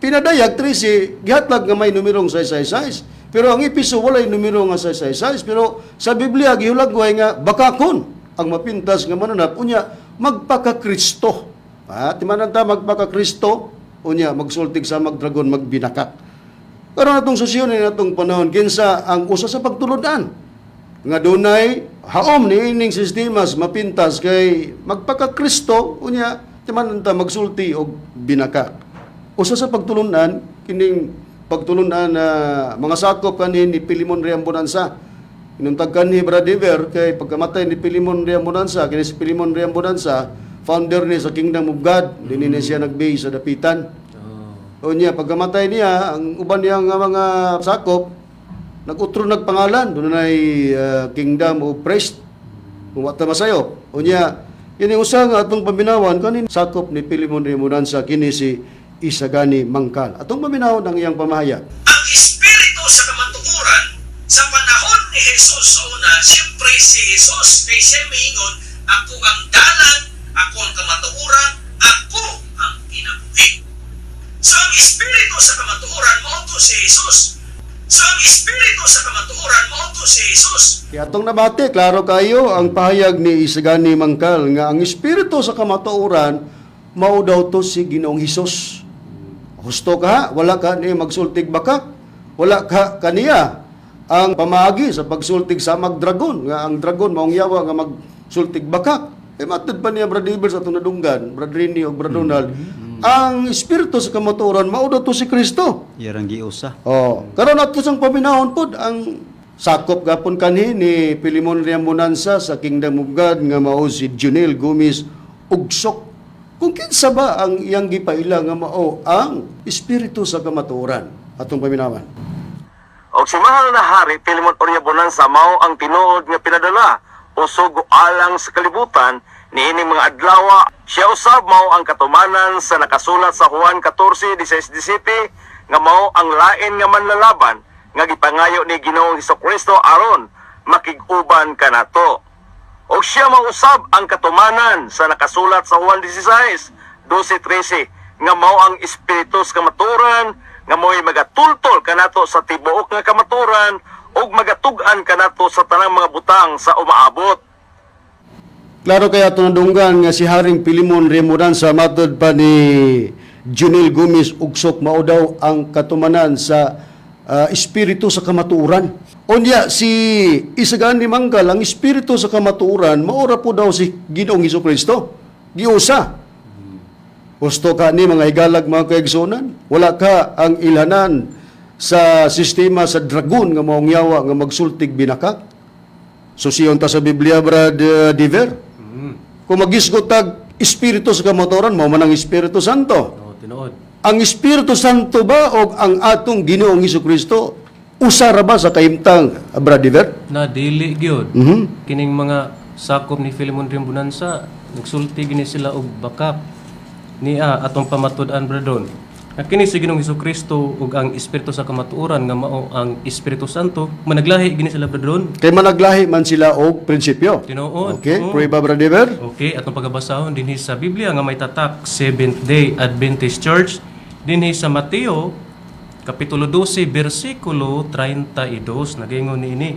Pinadayag 13, gihatag nga may numerong 666. Pero ang Episo, walay numero nga 666. Pero sa Biblia, gihulagway nga bakakon ang mapintas nga mananap. Unya, magpaka-Kristo. Ha, timanan ta magpaka-Kristo, unya magsultig sa magdragon, magbinakak. Pero natong susyon ni natong panahon, kinsa ang usa sa pagtulunan nga dunay haom ni ining sistemas mapintas kay magpaka-Kristo, unya timanan ta magsulti og binakak. Usa sa pagtulunan kining pagtulunan na mga sakop kanin ni Pilimon Riambonanza. Inuntag kanhi, Brad Iver, kay pagkamatay ni Pilimon Riambonanza, kini si Pilimon Riambonanza, founder ni sa Kingdom of God, dinhi ni siya nag-base sa Dapitan. Unya pagkamatay niya, ang uban niyang nga mga sakop nag-utro nagpangalan, dunay Kingdom of Christ. Kung wa ta masayop. Unya kini usa nga atong paminawan kanin sakop ni Pilimon Riambonanza, kini si Isagani Mangkal. Atong paminawon ang iyang pamahayag. Ang espiritu sa kamatuoran sa panahon ni Jesus sa una, siyempre si Jesus kay siya miingon, "Ako ang dalan, ako ang kamatuoran, ako ang kinabuhi." So ang espiritu sa kamatuoran mao to si Jesus. So ang Espiritu sa kamatuoran mao to si Jesus. Kaya atong nabati, klaro kayo ang pahayag ni Isagani Mangkal nga ang espiritu sa kamatuoran mao daw to si Ginoong Hesus. Husto ka ha? Wala ka ni magsultig bakak. Wala ka kaniya ang pamaagi sa pagsultig sa magdragon nga ang dragon maong yawa nga magsultig bakak. Eh matud pa niya, Brad Iber, sa atong nadunggan, Brad Rini o Brad Donald, ang espiritu sa kamatuoran mao daw to si Kristo. Yarang giusa. Oh, karon ato sang paminahon pod ang sakop gapon kanhi ni Pilimon Riambonanza sa Kingdom of God nga mao si Junel Gomez Ugsok. Kung kinsa ba ang iyang gipaila nga mao ang espiritu sa kamatuoran atong paminawan. Og si mahal na hari Pilimon Oria Bonanza mao ang tinuod nga pinadala o sugo alang sa kalibutan niining mga adlaw. Siya usab mao ang katumanan sa nakasulat sa Juan 14:16-17 nga mao ang lain nga manlalaban nga gipangayo ni Ginoong Hesukristo aron makig-uban kanato. O siya mausab ang katumanan sa nakasulat sa Juan 16:12-13 nga mao ang espiritu sa kamaturan nga mao'y magatultol kanato sa tibuok nga kamaturan ug magatug-an kanato sa tanang mga butang sa umaabot. Klaro kaya tunadunggan nga si Haring Pilimon Riambonanza matod pa ni Junel Gomez Ugsok mao daw ang katumanan sa espiritu sa kamatuoran. Unya si Isagani Manggal ang espiritu sa kamatuoran mao ra po daw si Ginoong Kristo. Giusa. Husto ka ni mga higalag, mga kaigsunan. Wala ka ang ilhanan sa sistema sa dragon nga maong yawa nga magsultig binakak. Susiyon ta sa Biblia, Brad Diver. Kung magisgot tag espiritu sa kamatuoran, mao man ang Espiritu Santo. Oh, tinuod. Ang Espiritu Santo ba o ang atong Ginoong Kristo usa ra ba sa kahimtang, Brad Diver? Na dili gyud. Kining mga sakop ni Filemon Rimbunansa nagsulti gini sila og bakak niya atong pamatud-an, Bradon. Nga kini si Ginoong Kristo ug ang espiritu sa kamatuoran nga mao ang Espiritu Santo managlahi gini sila, Bradon. Kay managlahi man sila og prinsipyo. Tinuod. Okay, Oo. pray ba, Brad Diver? Okay, atong pagabasahon dinhi sa Biblia nga may tatak Seventh Day Adventist Church dinhi sa Mateo kapitulo 12 bersikulo 32, nagingon niini: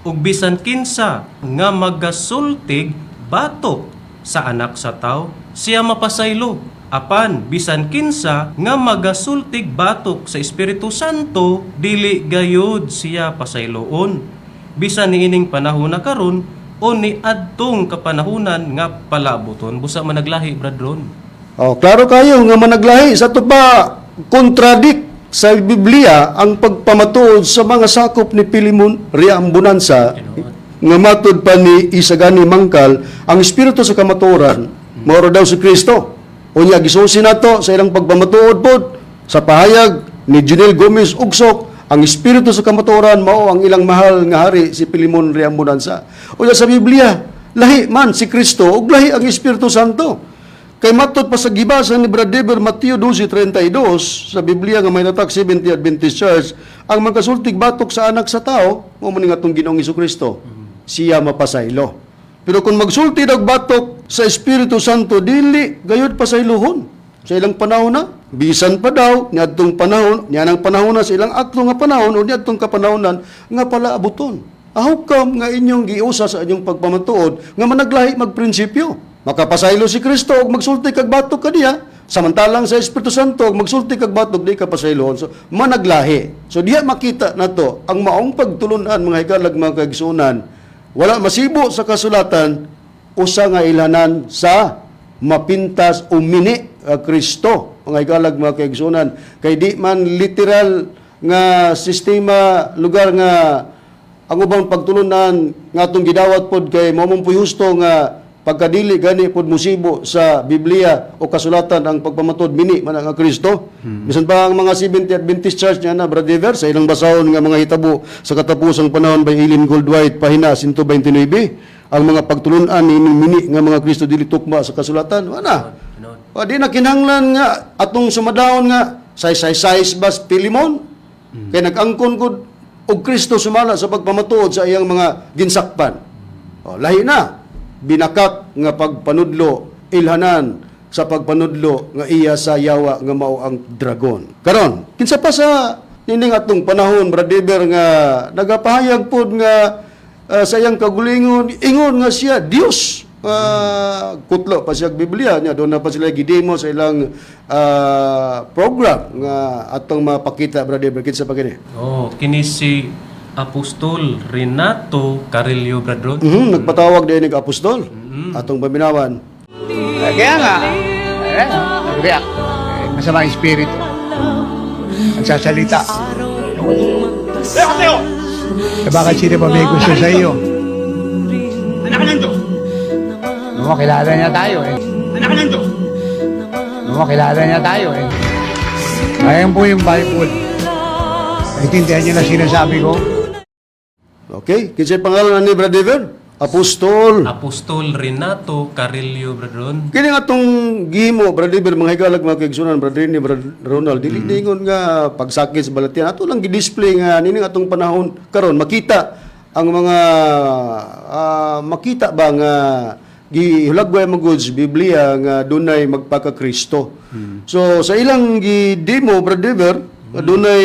"Ug bisan kinsa nga magasultig batok sa anak sa tao, siya mapasaylo. Apan bisan kinsa nga magasultig batok sa Espiritu Santo, dili gayud siya pasayloon bisan niining panahon na karon o ni adtong kapanahunan nga palaboton." Busa managlahi, Brad Ron. Oh, klaro kayo nga managlahi sa ato pa contradict sa Biblia ang pagpamatuod sa mga sakop ni Pilimon Riambonanza nga matud pa ni Isagani Mangkal ang espiritu sa kamatuoran mao ra daw si Kristo. Unya gisusi nato sa ilang pagpamatuod pod sa pahayag ni Junel Gomez Ugsok ang espiritu sa kamatuoran mao ang ilang mahal nga hari si Pilimon Riambonanza. Unya sa Biblia lahi man si Kristo ug lahi ang Espiritu Santo. Kay matod pa sa gibasa ni Brad Dever Mateo 12:32 sa Biblia nga may tatak 70 Adventist Church, ang magkasultig batok sa anak sa tao, mao man nga atong Ginoong Kristo, siya mapasaylo. Pero kung magsulti og batok sa Espiritu Santo, dili gayud pasaylohon sa ilang panahon na. Bisan pa daw niadtong panahon, nianang panahon na sa ilang akto nga panahon o niadtong kapanahonan nga palaabuton. How come nga inyong giusa sa inyong pagpamatuod nga managlahi magprinsipyo? Makapasaylo si Kristo og magsulti kag batok kaniya, samantalang sa Espiritu Santo og magsulti kag batok di ka pasaylohon. So managlahi. So diha makita nato ang maong pagtulunan, mga higalag, mga kaigsuonan, wala masibo sa kasulatan usa nga ilanan sa mapintas o mini Kristo, mga higalag, mga kaigsuonan, kay di man literal nga sistema lugar nga ang ubang pagtulunan nga atong gidawat pod kay mao man puy husto nga pagkadili gani pod musibo sa Biblia o kasulatan ang pagpamatod mini man ang Kristo. Bisan pa ang mga 70 Adventist Church niya na, Brad Dever, sa ilang basahon nga mga hitabo sa katapusang panahon by Eileen Goldwhite, pahina 129, ang mga pagtulunan ni mini nga mga Kristo dili tukma sa kasulatan wala. Tinuod. O, di na kinahanglan nga atong sumadaon nga size size size bas Pilimon. Kay nag-angkon gud og Kristo sumala sa pagpamatuod sa iyang mga ginsakpan. O, lahi na binakak nga pagpanudlo ilhanan sa pagpanudlo nga iya sa yawa nga mao ang dragon. Karon, kinsa pa sa Nining atong panahon, Brother, nga nagapahayag pod nga sa iyang kagulingon, ingon nga siya Dios. Kutlo pa siya og Biblia niya, doon na pa sila gidemo sa ilang program nga atong mapakita, Brother Eber. Kinsa pa kini? Oh, kini si Apostol Renato Carillo, Brother Ron. Nagpatawag din ng apostol. Atong paminawan. Eh, kaya nga, eh, nag-react. Eh, masama ang espiritu. Ang sasalita. Eh, bakit sino pa may gusto sa iyo? Anak ng Diyos! No, kilala niya tayo eh. Anak ng Diyos! No, kilala niya tayo eh. Ayan po yung Bible. Naintindihan niyo na sinasabi ko? Okay, kinsay pangalan ni Brother Ever? Apostol. Apostol Renato Carillo, Brother Ron. Kini nga atong gihimo, Brother Eber, mga higalag, mga kaigsunan, Brother ni Brother Ronald, dili ningon nga pagsakit sa balatian. Ato lang gi-display nga nining atong panahon karon makita ang mga makita ba nga gihulagway mo goods Biblia nga dunay magpaka-Kristo. So sa ilang gi-demo, Brother Eber, dunay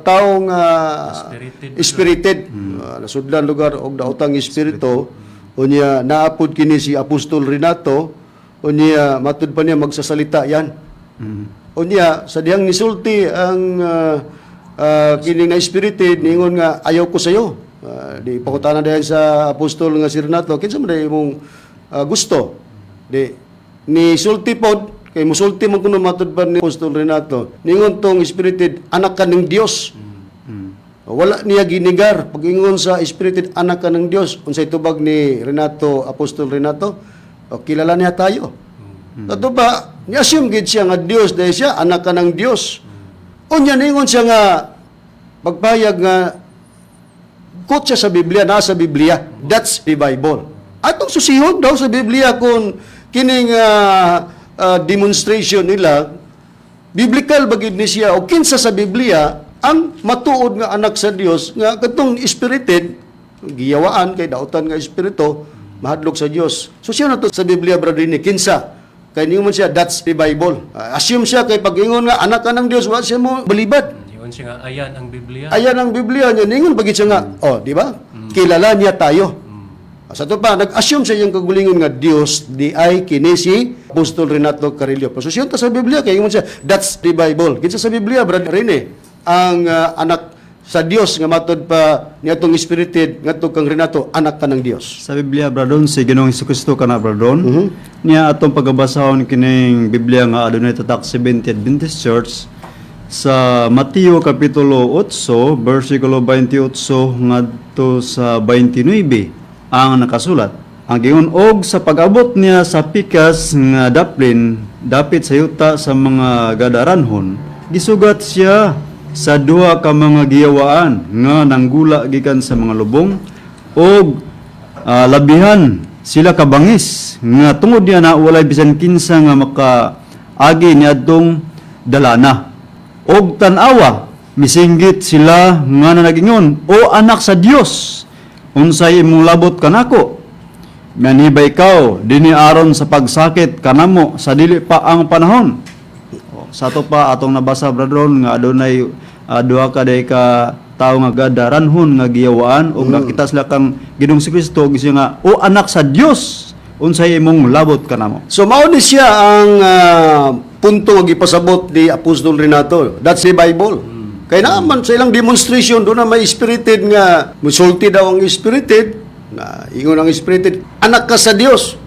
tao nga Spirited. Spirited. Nasudlan lugar og daotang espiritu. Unya naapod kini si Apostol Renato, unya matud pa niya magsasalita yan. Unya sa dihang nisulti ang kini na spirited, ningon nga, "Ayaw ko sayo." Di pakutana dayon sa apostol nga si Renato, "Kinsa man day imong gusto?" Di ni sulti pod kay musulti man kuno matud pa ni Apostol Renato. Ningon tong spirited, "Anak ka ng Dios." Wala niya ginigar. Pag-ingon sa spirited, "Anak ka ng Dios." Unsay tubag ni Renato, Apostol Renato? "O, kilala niya tayo." Ato ba, ni-assume gid siya nga Dios dahil siya, "Anak ka ng Dios." Unya ningon siya nga, pagpayag nga, quote siya sa Biblia, nasa Biblia. That's the Bible. Atong susihon daw sa Biblia kung kining demonstration nila, biblical ba gid ni siya o kinsa sa Biblia ang matuod nga anak sa Dios nga katong spirited giyawaan kay dautan nga espiritu mahadlok sa Dios. So siya na to sa Biblia, brother, ni kinsa kay ningon man siya, "That's the Bible." Assume siya kay pag-ingon nga anak ka ng Dios, wa siya mo balibad. Ingon siya nga, "Ayan ang Biblia." Ayan ang Biblia niya. Ningon pagit siya nga, "Oh, di ba? Kilala niya tayo." Sa ato pa, nag-assume sa iyang kagulingon nga Dios di ay kini si Apostol Renato Carillo. Pero susyon ta sa Biblia, kay ingon siya, "That's the Bible." Kinsa sa Biblia, Brother Rene, ang anak sa Dios nga matod pa niadtong spirited ngadto kang Renato, "Anak ka ng Dios"? Sa Biblia, Bradon, si Ginoong Kristo kana, Bradon. Niya atong pagabasahon kining Biblia nga adunay tatak Seventh Adventist Church sa Mateo kapitulo 8 bersikulo 28 ngadto sa 29 ang nakasulat. Ang giingon, "Og sa pag-abot niya sa pikas nga daplin dapit sa yuta sa mga Gadaranhon, gisugat siya sa duha ka mga giyawaan nga nanggula gikan sa mga lubong og labihan sila kabangis nga tungod niya na walay bisan kinsa nga makaagi niadtong dalana. Og tan-awa, misinggit sila nga nanagingon, 'O anak sa Dios, unsay imong labot kanako? Mianhi ba ikaw dinhi aron sa pagsakit kanamo sa dili pa ang panahon?'" O, sa ato pa atong nabasa, Bradron, nga adunay duha ka day ka tawo nga Gadaranhon nga giyawaan ug nakita sila kang Ginoong si Kristo ug siya nga, "O anak sa Dios, unsay imong labot kanamo?" So mao ni siya ang punto nga gipasabot ni Apostol Renato. That's the Bible. Kay naaman sa ilang demonstration doon na may spirited nga musulti daw ang spirited na ingon ang spirited, "Anak ka sa Dios."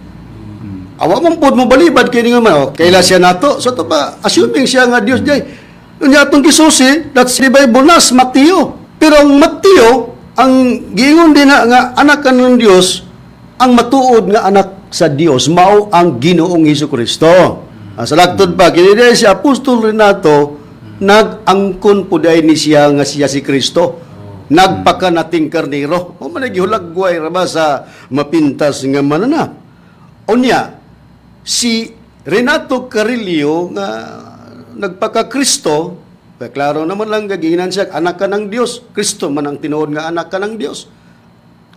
Awa mong pod mo balibad kay ningon man, "Oh, kaila siya nato." So to ba, assuming siya nga Dios jay. Unya atong gisusi, that's the Bible nas Mateo. Pero ang Mateo, ang giingon din na nga anak ka ng Dios, ang matuod nga anak sa Dios mao ang Ginoong Hesus Kristo. Sa laktod pa kini diay si Apostol Renato nag-angkon po diay ni siya nga siya si Kristo. Nagpaka nating karniro. O man gihulagway ra ba sa mapintas nga mananap. Unya si Renato Carillo nga nagpaka-Kristo, kaya klaro naman lang gaginan siya, "Anak ka ng Dios." Kristo man ang tinuod nga anak ka ng Dios.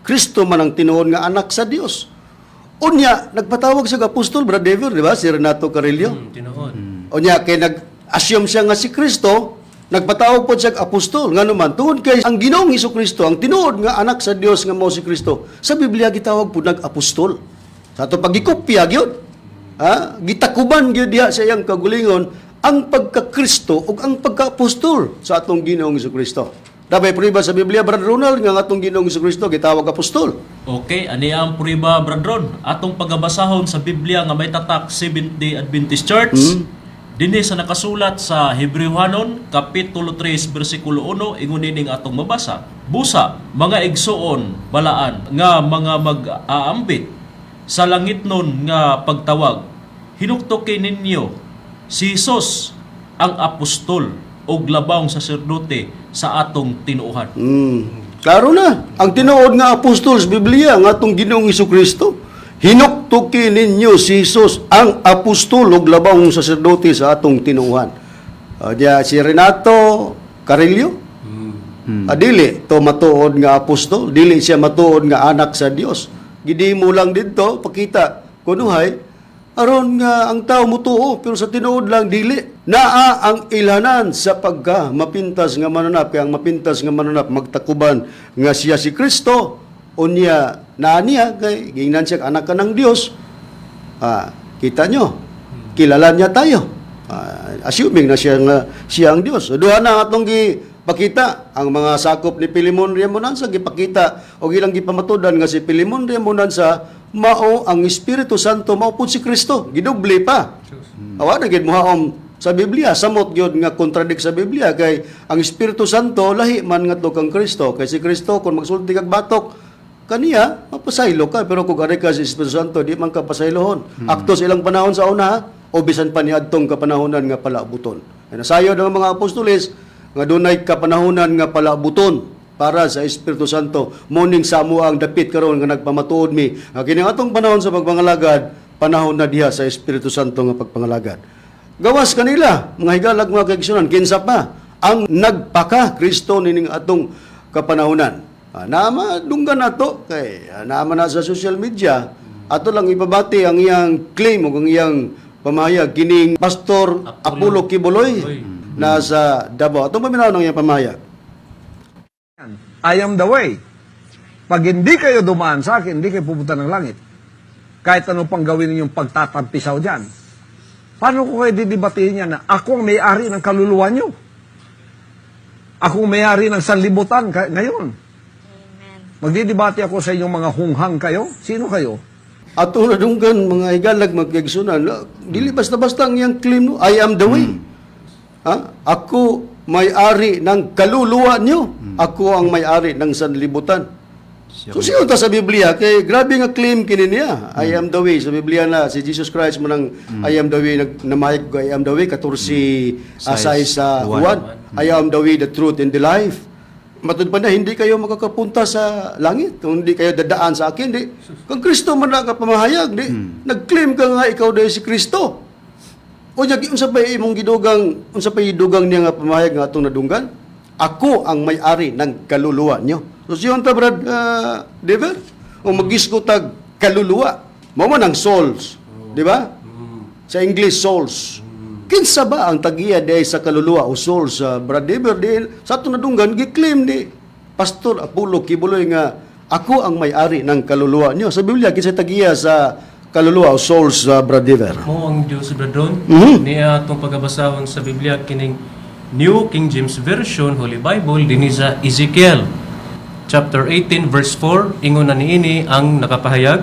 Kristo man ang tinuod nga anak sa Dios. Unya, nagpatawag siya apostol, Brother David, di ba? Si Renato Carillo. Tinuod. Unya, kay nag-assume siya nga si Kristo, Nagpatawag po siya apostol ngano man tungod kay ang Ginoong Kristo, ang tinuod nga anak sa Dios nga mao si Kristo, sa Biblia gitawag pud nag apostol. Sa ato pagikopya gyud. Ha? Gitakuban gyud diha sa iyang kagulingon ang pagka-Kristo ug ang pagka-apostol sa atong Ginoong Kristo. Dabay prueba sa Biblia, Brother Ronald, nga ang atong Ginoong Kristo gitawag apostol. Okay, ani ang prueba, Brad Ron. Atong pagabasahon sa Biblia nga may tatak Seventh-day Adventist Church. Dinhi sa nakasulat sa Hebreohanon kapitulo 3 bersikulo 1, ingon nining atong mabasa. Busa mga igsuon balaan nga mga mag-aambit sa langitnon nga pagtawag, hinuktuki ninyo si Jesus ang apostol ug labawng saserdote sa atong tinuohan. Klaro na. Ang tinuod nga apostol sa Biblia, ang atong Ginoong Kristo, hinuktuki ninyo si Jesus ang apostol ug labawng saserdote sa atong tinuohan. Diya si Renato Carillo. Ah, dili to matuod nga apostol, dili siya matuod nga anak sa Dios. Gidimo lang didto pakita kunuhay aron nga ang tao mutuo, pero sa tinuod lang dili. Naa ang ilhanan sa pagka mapintas nga mananap, kay ang mapintas nga mananap magtakuban nga siya si Kristo, unya naa niya kay gingnan siya anak ka ng Dios. Ah, kita nyo, kilala niya tayo. Ah, assuming na siya, nga, siya ang Dios. So, duha na atong gipakita ang mga sakop ni Pilimon Riamonansa, gipakita o ilang gipamatudan nga si Pilimon Riamonansa mao ang Espiritu Santo, mao pud si Kristo. Gidoble pa. Awa na gid mohaom sa Biblia, samot gyud nga contradict sa Biblia kay ang Espiritu Santo lahi man ngadto kang Kristo, kay si Kristo kung magsulti kag batok kaniya mapasaylo ka, pero kung ari ka sa Espiritu Santo di man ka pasaylohon. Akto sa ilang panahon sa una o bisan pa niadtong kapanahonan nga palaabuton. Ay nasayod ang mga apostoles nga dunay kapanahonan nga palaabuton para sa Espiritu Santo. Morning sa amo ang dapit karon nga nagpamatuod mi nga kini atong panahon sa pagpangalagad, panahon na diha sa Espiritu Santo nga pagpangalagad. Gawas kanila, mga higalag, mga kaigsunan, kinsa pa ang nagpaka Kristo nining atong kapanahonan? Ah, naama dunggan nato kay naama na sa social media. Ato lang ipabati ang iyang claim o ang iyang pamahayag kining Pastor Apollo Quiboloy nasa Davao. Atong paminaw ng iyang pamahayag. I am the way. Pag hindi kayo dumaan sa akin, hindi kayo pupunta ng langit. Kahit ano pang gawin ninyong pagtatampisaw dyan. Paano ko kayo didebatehin yan na ako ang may-ari ng kaluluwa nyo? Ako ang may-ari ng sanlibutan ngayon. Magdidebate ako sa inyong mga hunghang kayo? Sino kayo? Ato na dunggan, mga higalag, mga kaigsunan, dili basta-basta ang iyang claim, no? I am the way. Ha? Ako may-ari ng kaluluwa nyo. Ako ang may-ari ng sanlibutan. So siya ta sa Biblia kay grabe nga claim kini niya. I am the way sa Biblia na si Jesus Christ mo nang I am the way, nag namahayag ko, I am the way 14 asay sa Juan. Juan. I am the way, the truth and the life. Matud pa na hindi kayo makakapunta sa langit kung hindi kayo dadaan sa akin, di. Kung Kristo man na ka pamahayag, di. Nag-claim ka nga ikaw dahil si Kristo. O nya unsa pa imong gidugang, unsa pa gidugang niya nga pamahayag nga atong nadunggan? Ako ang may-ari ng kaluluwa niyo. So siyon ta, Brad Dever, o magisgo tag kaluluwa. Mao man ang souls, di ba? Sa English, souls. Kinsa ba ang tagiya diay sa kaluluwa o souls, Brad Dever? Di sa atong nadunggan gi-claim ni Pastor Apollo Quiboloy nga ako ang may-ari ng kaluluwa niyo. Sa Biblia, kinsa tagiya sa kaluluwa o souls, Brad Dever? Mo ang Diyos, Brad Ron. Niya atong pagabasahon sa Biblia kining New King James Version Holy Bible dinhi sa Ezekiel chapter 18 verse 4, ingon na niini ang nakapahayag,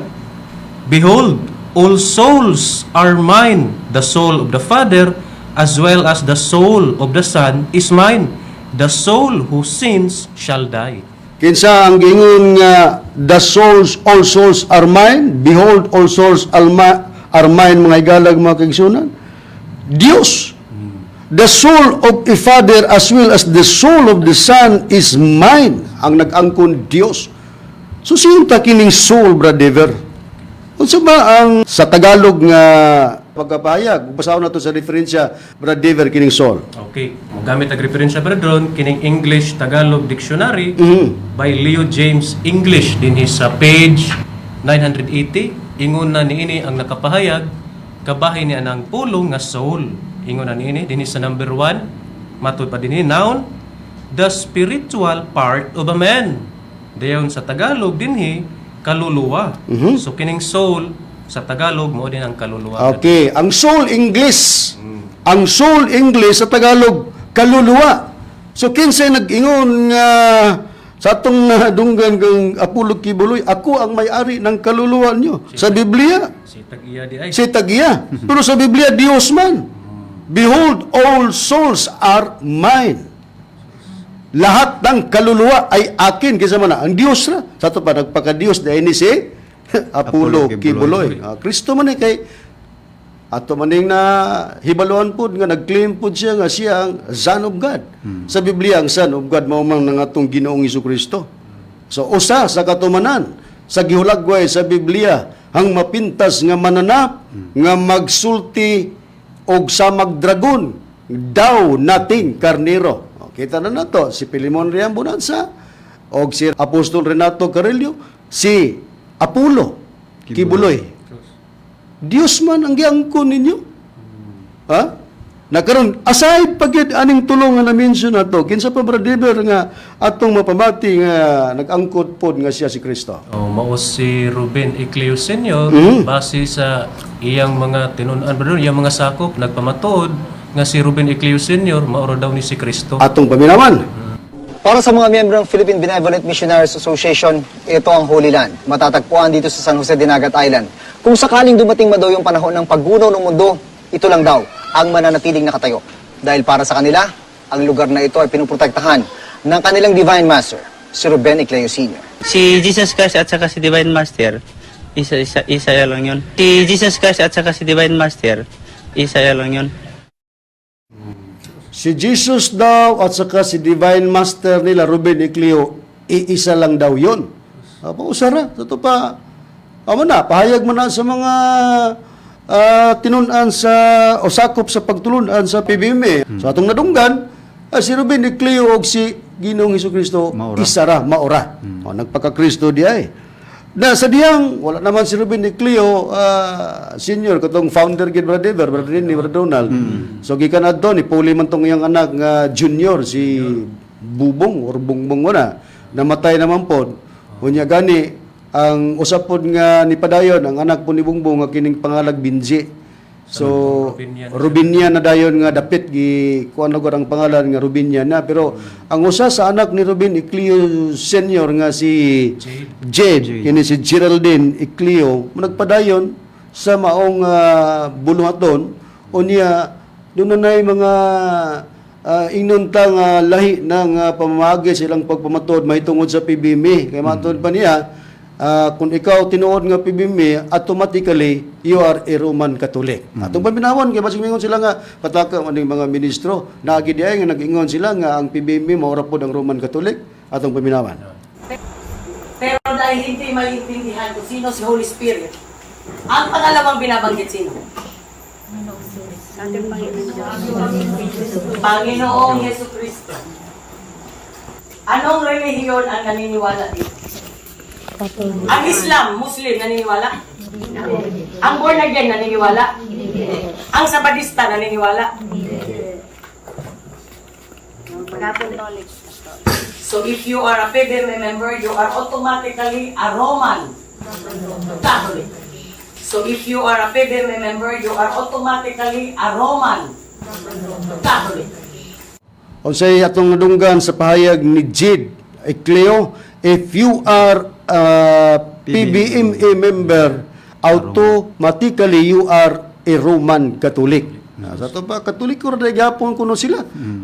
"Behold, all souls are mine, the soul of the Father as well as the soul of the Son is mine. The soul who sins shall die." Kinsa ang giingon nga the souls, all souls are mine? Behold, all souls are mine, mga higalag, mga kaigsunan? Dios. The soul of a father as well as the soul of the Son is mine. Ang nag-angkon Dios. So sino ta kining soul, Brad Dever? Unsa ba ang sa Tagalog nga pagkapahayag? Basahon nato sa referensya, Brad Dever, kining soul. Okay, mogamit ang referensya, Brad Ron, kining English Tagalog Dictionary by Leo James English dinhi sa page 980, ingon na niini ang nakapahayag kabahin ni anang pulong nga soul. Ingon na niini dinhi sa number 1. Matud pa dinhi, noun, the spiritual part of a man. Dayon sa Tagalog dinhi, kaluluwa. So kining soul sa Tagalog mao din ang kaluluwa. Okay, ang soul English. Ang soul English sa Tagalog, kaluluwa. So kinsay nag-ingon nga sa atong dunggan kang Apollo Quiboloy, "Ako ang may-ari ng kaluluwa niyo." Sa Biblia, Si tag-iya di ay. Si tag-iya. Pero sa Biblia, Diyos man. "Behold, all souls are mine." Lahat ng kaluluwa ay akin. Kinsa man na? Ang Diyos ra. Sa ato pa, nagpaka-Diyos dahil ni si Apollo Apollo Quiboloy. Quiboloy. Ah, Kristo man eh, kay ato maning na hibaluan pud nga nag-claim pud siya nga siya ang Son of God. Sa Biblia, ang Son of God mao man ang atong Ginoong Kristo. So usa sa katumanan sa gihulagway sa Biblia ang mapintas nga mananap nga magsulti og samag dragon daw nating karnero. O, kita na nato si Pilimon Riam Bonanza og si Apostol Renato Carillo, si Apollo Quiboloy. Diyos man ang giangkon ninyo. Ha? Na karon aside pa gyud aning tulong nga na-mention nato, kinsa pa, Brother Dever, nga atong mapamati nga nag-angkot pod nga siya si Kristo? Oh, mao si Ruben Ecleo Sr. Base sa iyang mga tinun-an, brother, iyang mga sakop nagpamatuod nga si Ruben Ecleo Sr. mao ra daw ni si Kristo. Atong paminawan. Para sa mga miyembro ng Philippine Benevolent Missionaries Association, ito ang Holy Land. Matatagpuan dito sa San Jose Dinagat Island. Kung sakaling dumating man daw yung panahon ng paggunaw ng mundo, ito lang daw ang mananatiling nakatayo. Dahil para sa kanila, ang lugar na ito ay pinuprotektahan ng kanilang Divine Master, si Ruben Ecleo Sr. Si Jesus Christ at saka si Divine Master, isa isa lang yun. Si Jesus Christ at saka si Divine Master, isa lang yun. Si Jesus daw at saka si Divine Master nila Ruben Ecleo, iisa lang daw 'yon. Apa usara, totoo pa. Amo na, pahayag mo na sa mga tinun-an sa o sakop sa pagtulunan sa PBMA. So atong nadunggan, si Ruben Ecleo og si Ginoong Kristo Maura. Isa ra, maora. O, nagpaka-Kristo di ay. Na sa diyang wala naman si Ruben Ecleo senior katong founder gid, Brother Dever, Brother Rini, Brother Donald. So gikan adto ni puli man tong iyang anak nga junior, si Bubong or Bungbong na namatay naman pod. Unya gani ang usap pod nga ni padayon ang anak po ni Bungbong nga kining pangalag Binji. So Rubinia. Rubinia na dayon nga dapit gi kuan na gud ang pangalan nga Rubinia na, pero ang usa sa anak ni Ruben Ecleo Senior nga si Jade, kini si Geraldine Ecleo, nagpadayon sa maong buluhaton. Unya doon na mga ingnon ta nga lahi ng pamamaagi silang pagpamatod mahitungod sa PBMA kay matod pa niya, kung ikaw tinuod nga PBMA, automatically you are a Roman Catholic. Atong paminawon kay basig mingon sila nga pataka man ning mga ministro naagi di ay nga nag-ingon sila nga ang PBMA mao ra pod ang Roman Catholic. Atong paminawan. Pero dahil hindi maintindihan kung sino si Holy Spirit, ang pangalawang binabanggit sino? Panginoong Yesu Kristo. Anong relihiyon ang naniniwala dito? Ang Islam, Muslim, naniniwala? Ang born again, naniniwala? Ang Sabadista, naniniwala? Catholic. So if you are a PBM member, you are automatically a Roman Catholic. So if you are a PBM member, you are automatically a Roman Catholic. Unsay atong nadunggan sa pahayag ni Jade Ecleo, if you are a PBMA member, automatically you are a Roman Catholic. Na, sa ato pa, Katoliko ra gyapon kuno sila.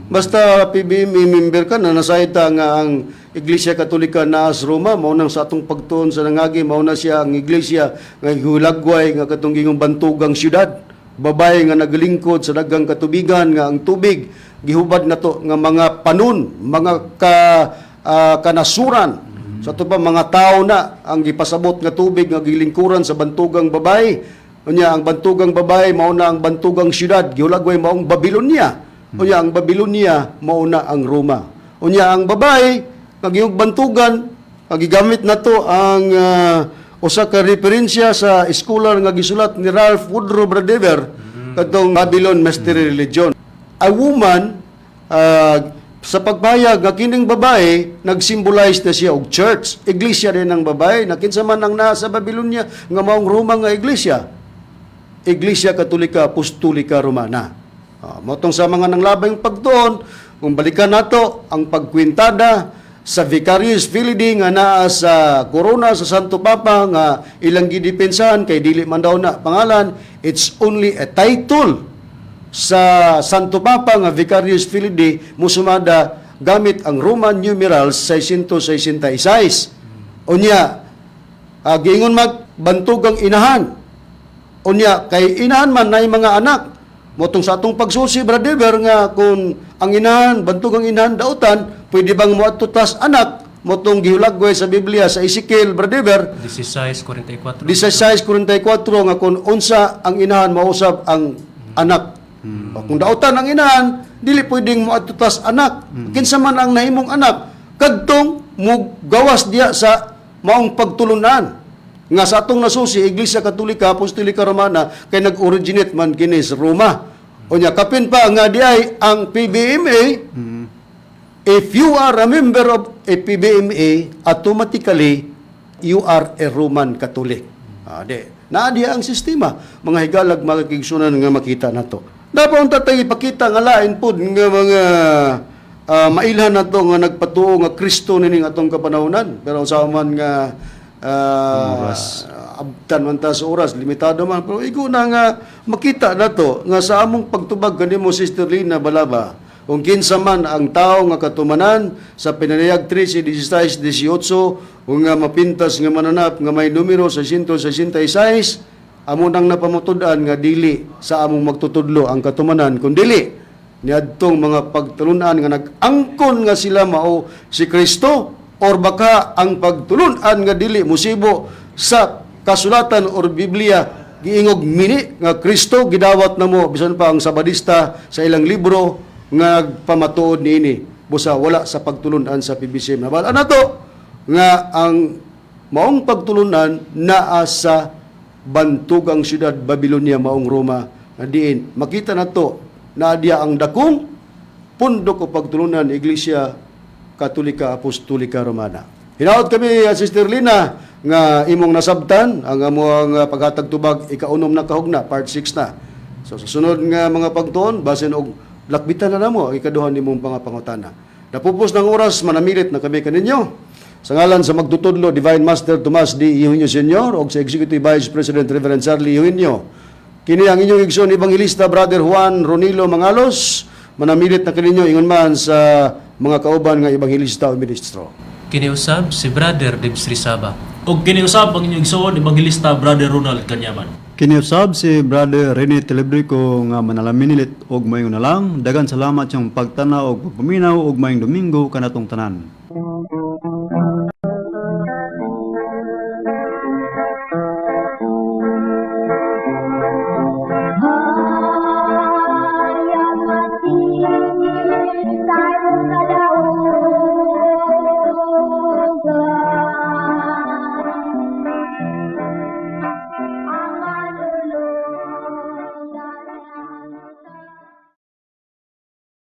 Basta PBMA member ka na, nasayta nga ang Iglesia Katolika naa sa Roma, mao nang sa atong pagtuon sa nangagi, mao na siya ang iglesia nga gihulagway nga katong gingong bantugang syudad. Babae nga naglingkod sa daghang katubigan nga ang tubig gihubad nato nga mga panon, mga kanasuran. Sa ato pa mga tao na ang gipasabot nga tubig nga gilingkuran sa bantugang babae. Unya ang bantugang babae mao na ang bantugang syudad, gihulagway maong Babylonia. Unya ang Babylonia mao na ang Roma. Unya ang babae nga gihug bantugan ang gigamit nato ang usa ka referensya sa scholar nga gisulat ni Ralph Woodrow Bradever, katong Babylon Mystery Religion. A woman Sa pagpahayag nga kining babae nag-symbolize na siya og church, iglesia din ang babae na kinsa man ang naa sa Babylonia nga maong Roma nga iglesia. Iglesia Katolika Apostolika Romana. Mao tong sa mga nanglabay pagtuon, kung balikan nato ang pagkwintada sa Vicarius Filii Dei nga naa sa corona sa Santo Papa nga ilang gidepensahan kay dili man daw na pangalan, it's only a title sa Santo Papa nga Vicarius Filii Dei, musumada gamit ang Roman numerals 666. Unya, giingon mag bantog ang inahan. Unya, kay inahan man nay mga anak. Mao tong sa atong pagsusi, Brother, nga kung ang inahan, bantog ang inahan dautan, pwede bang moadto tas anak? Mao tong gihulagway sa Biblia sa Ezekiel, Brother, 16:44. 16:44, nga kung unsa ang inahan, mausab ang anak. O kung dautan ang inahan, dili pwedeng moadto tas anak. Kinsa man ang nahimong anak kadtong mugawas diya sa maong pagtulunan nga sa atong nasusi, Iglesia Katolika Apostolika Romana, kay nag-originate man kini sa Roma. Unya, kapin pa nga diay ang PBMA. If you are a member of a PBMA, automatically you are a Roman Catholic. Di. Naa diya ang sistema, mga higalag, mga kaigsunan, nga makita nato. Dapat unta tayo ipakita nga lain pod nga mga mailhan nato nga nagpatuo nga Kristo nining atong kapanahonan. Pero sa man nga abtan man ta sa oras, limitado man. Pero igo na nga makita nato nga sa among pagtubag kanimo, Sister Lina Balaba, kung kinsa man ang tao nga katumanan sa pinanayag 13, 16, 18, kung nga mapintas nga mananap nga may numero sa 166, amo nang napamatud-an nga dili sa among magtutudlo ang katumanan, kun dili niadtong mga pagtulunan nga nag-angkon nga sila mao si Kristo or baka ang pagtulunan nga dili musibo sa kasulatan or Biblia, giingog mini nga Kristo. Gidawat namo bisan pa ang Sabadista sa ilang libro nga pamatuod niini, busa wala sa pagtulunan sa PBCM. Nabal nato nga ang maong pagtulunan naa sa bantugang syudad Babylonia, maong Roma, nga diin makita nato na diya ang dakong pundok o pagtulunan, Iglesia Katolika Apostolika Romana. Hinaot kami, Sister Lina, nga imong nasabtan ang among paghatag tubag, ikaunom na kahugna, part 6 na. So sa sunod nga mga pagtuon, basin og lakbitan na namo ang ikaduha nimong mga pangutana. Napupos ng oras, manamilit na kami kaninyo. Sa ngalan sa magtutudlo, Divine Master Tomas D. Eugenio Sr. o sa Executive Vice President Reverend Charlie Eugenio, kini ang inyong igsoon, Evangelista Brother Juan Ronilo Mangalos, manamilit na kaninyo ingon man sa mga kauban nga evangelista o ministro. Kiniusab si Brother Debs Rizaba. Og kiniusab ang inyong igsoon, Evangelista Brother Ronald Kanyaman. Kiniusab si Brother Rene Telebrico nga manalaminilit og maayong na lang. Dagan salamat sa pagtanaw og pagpaminaw og maayong Domingo kanatong tanan.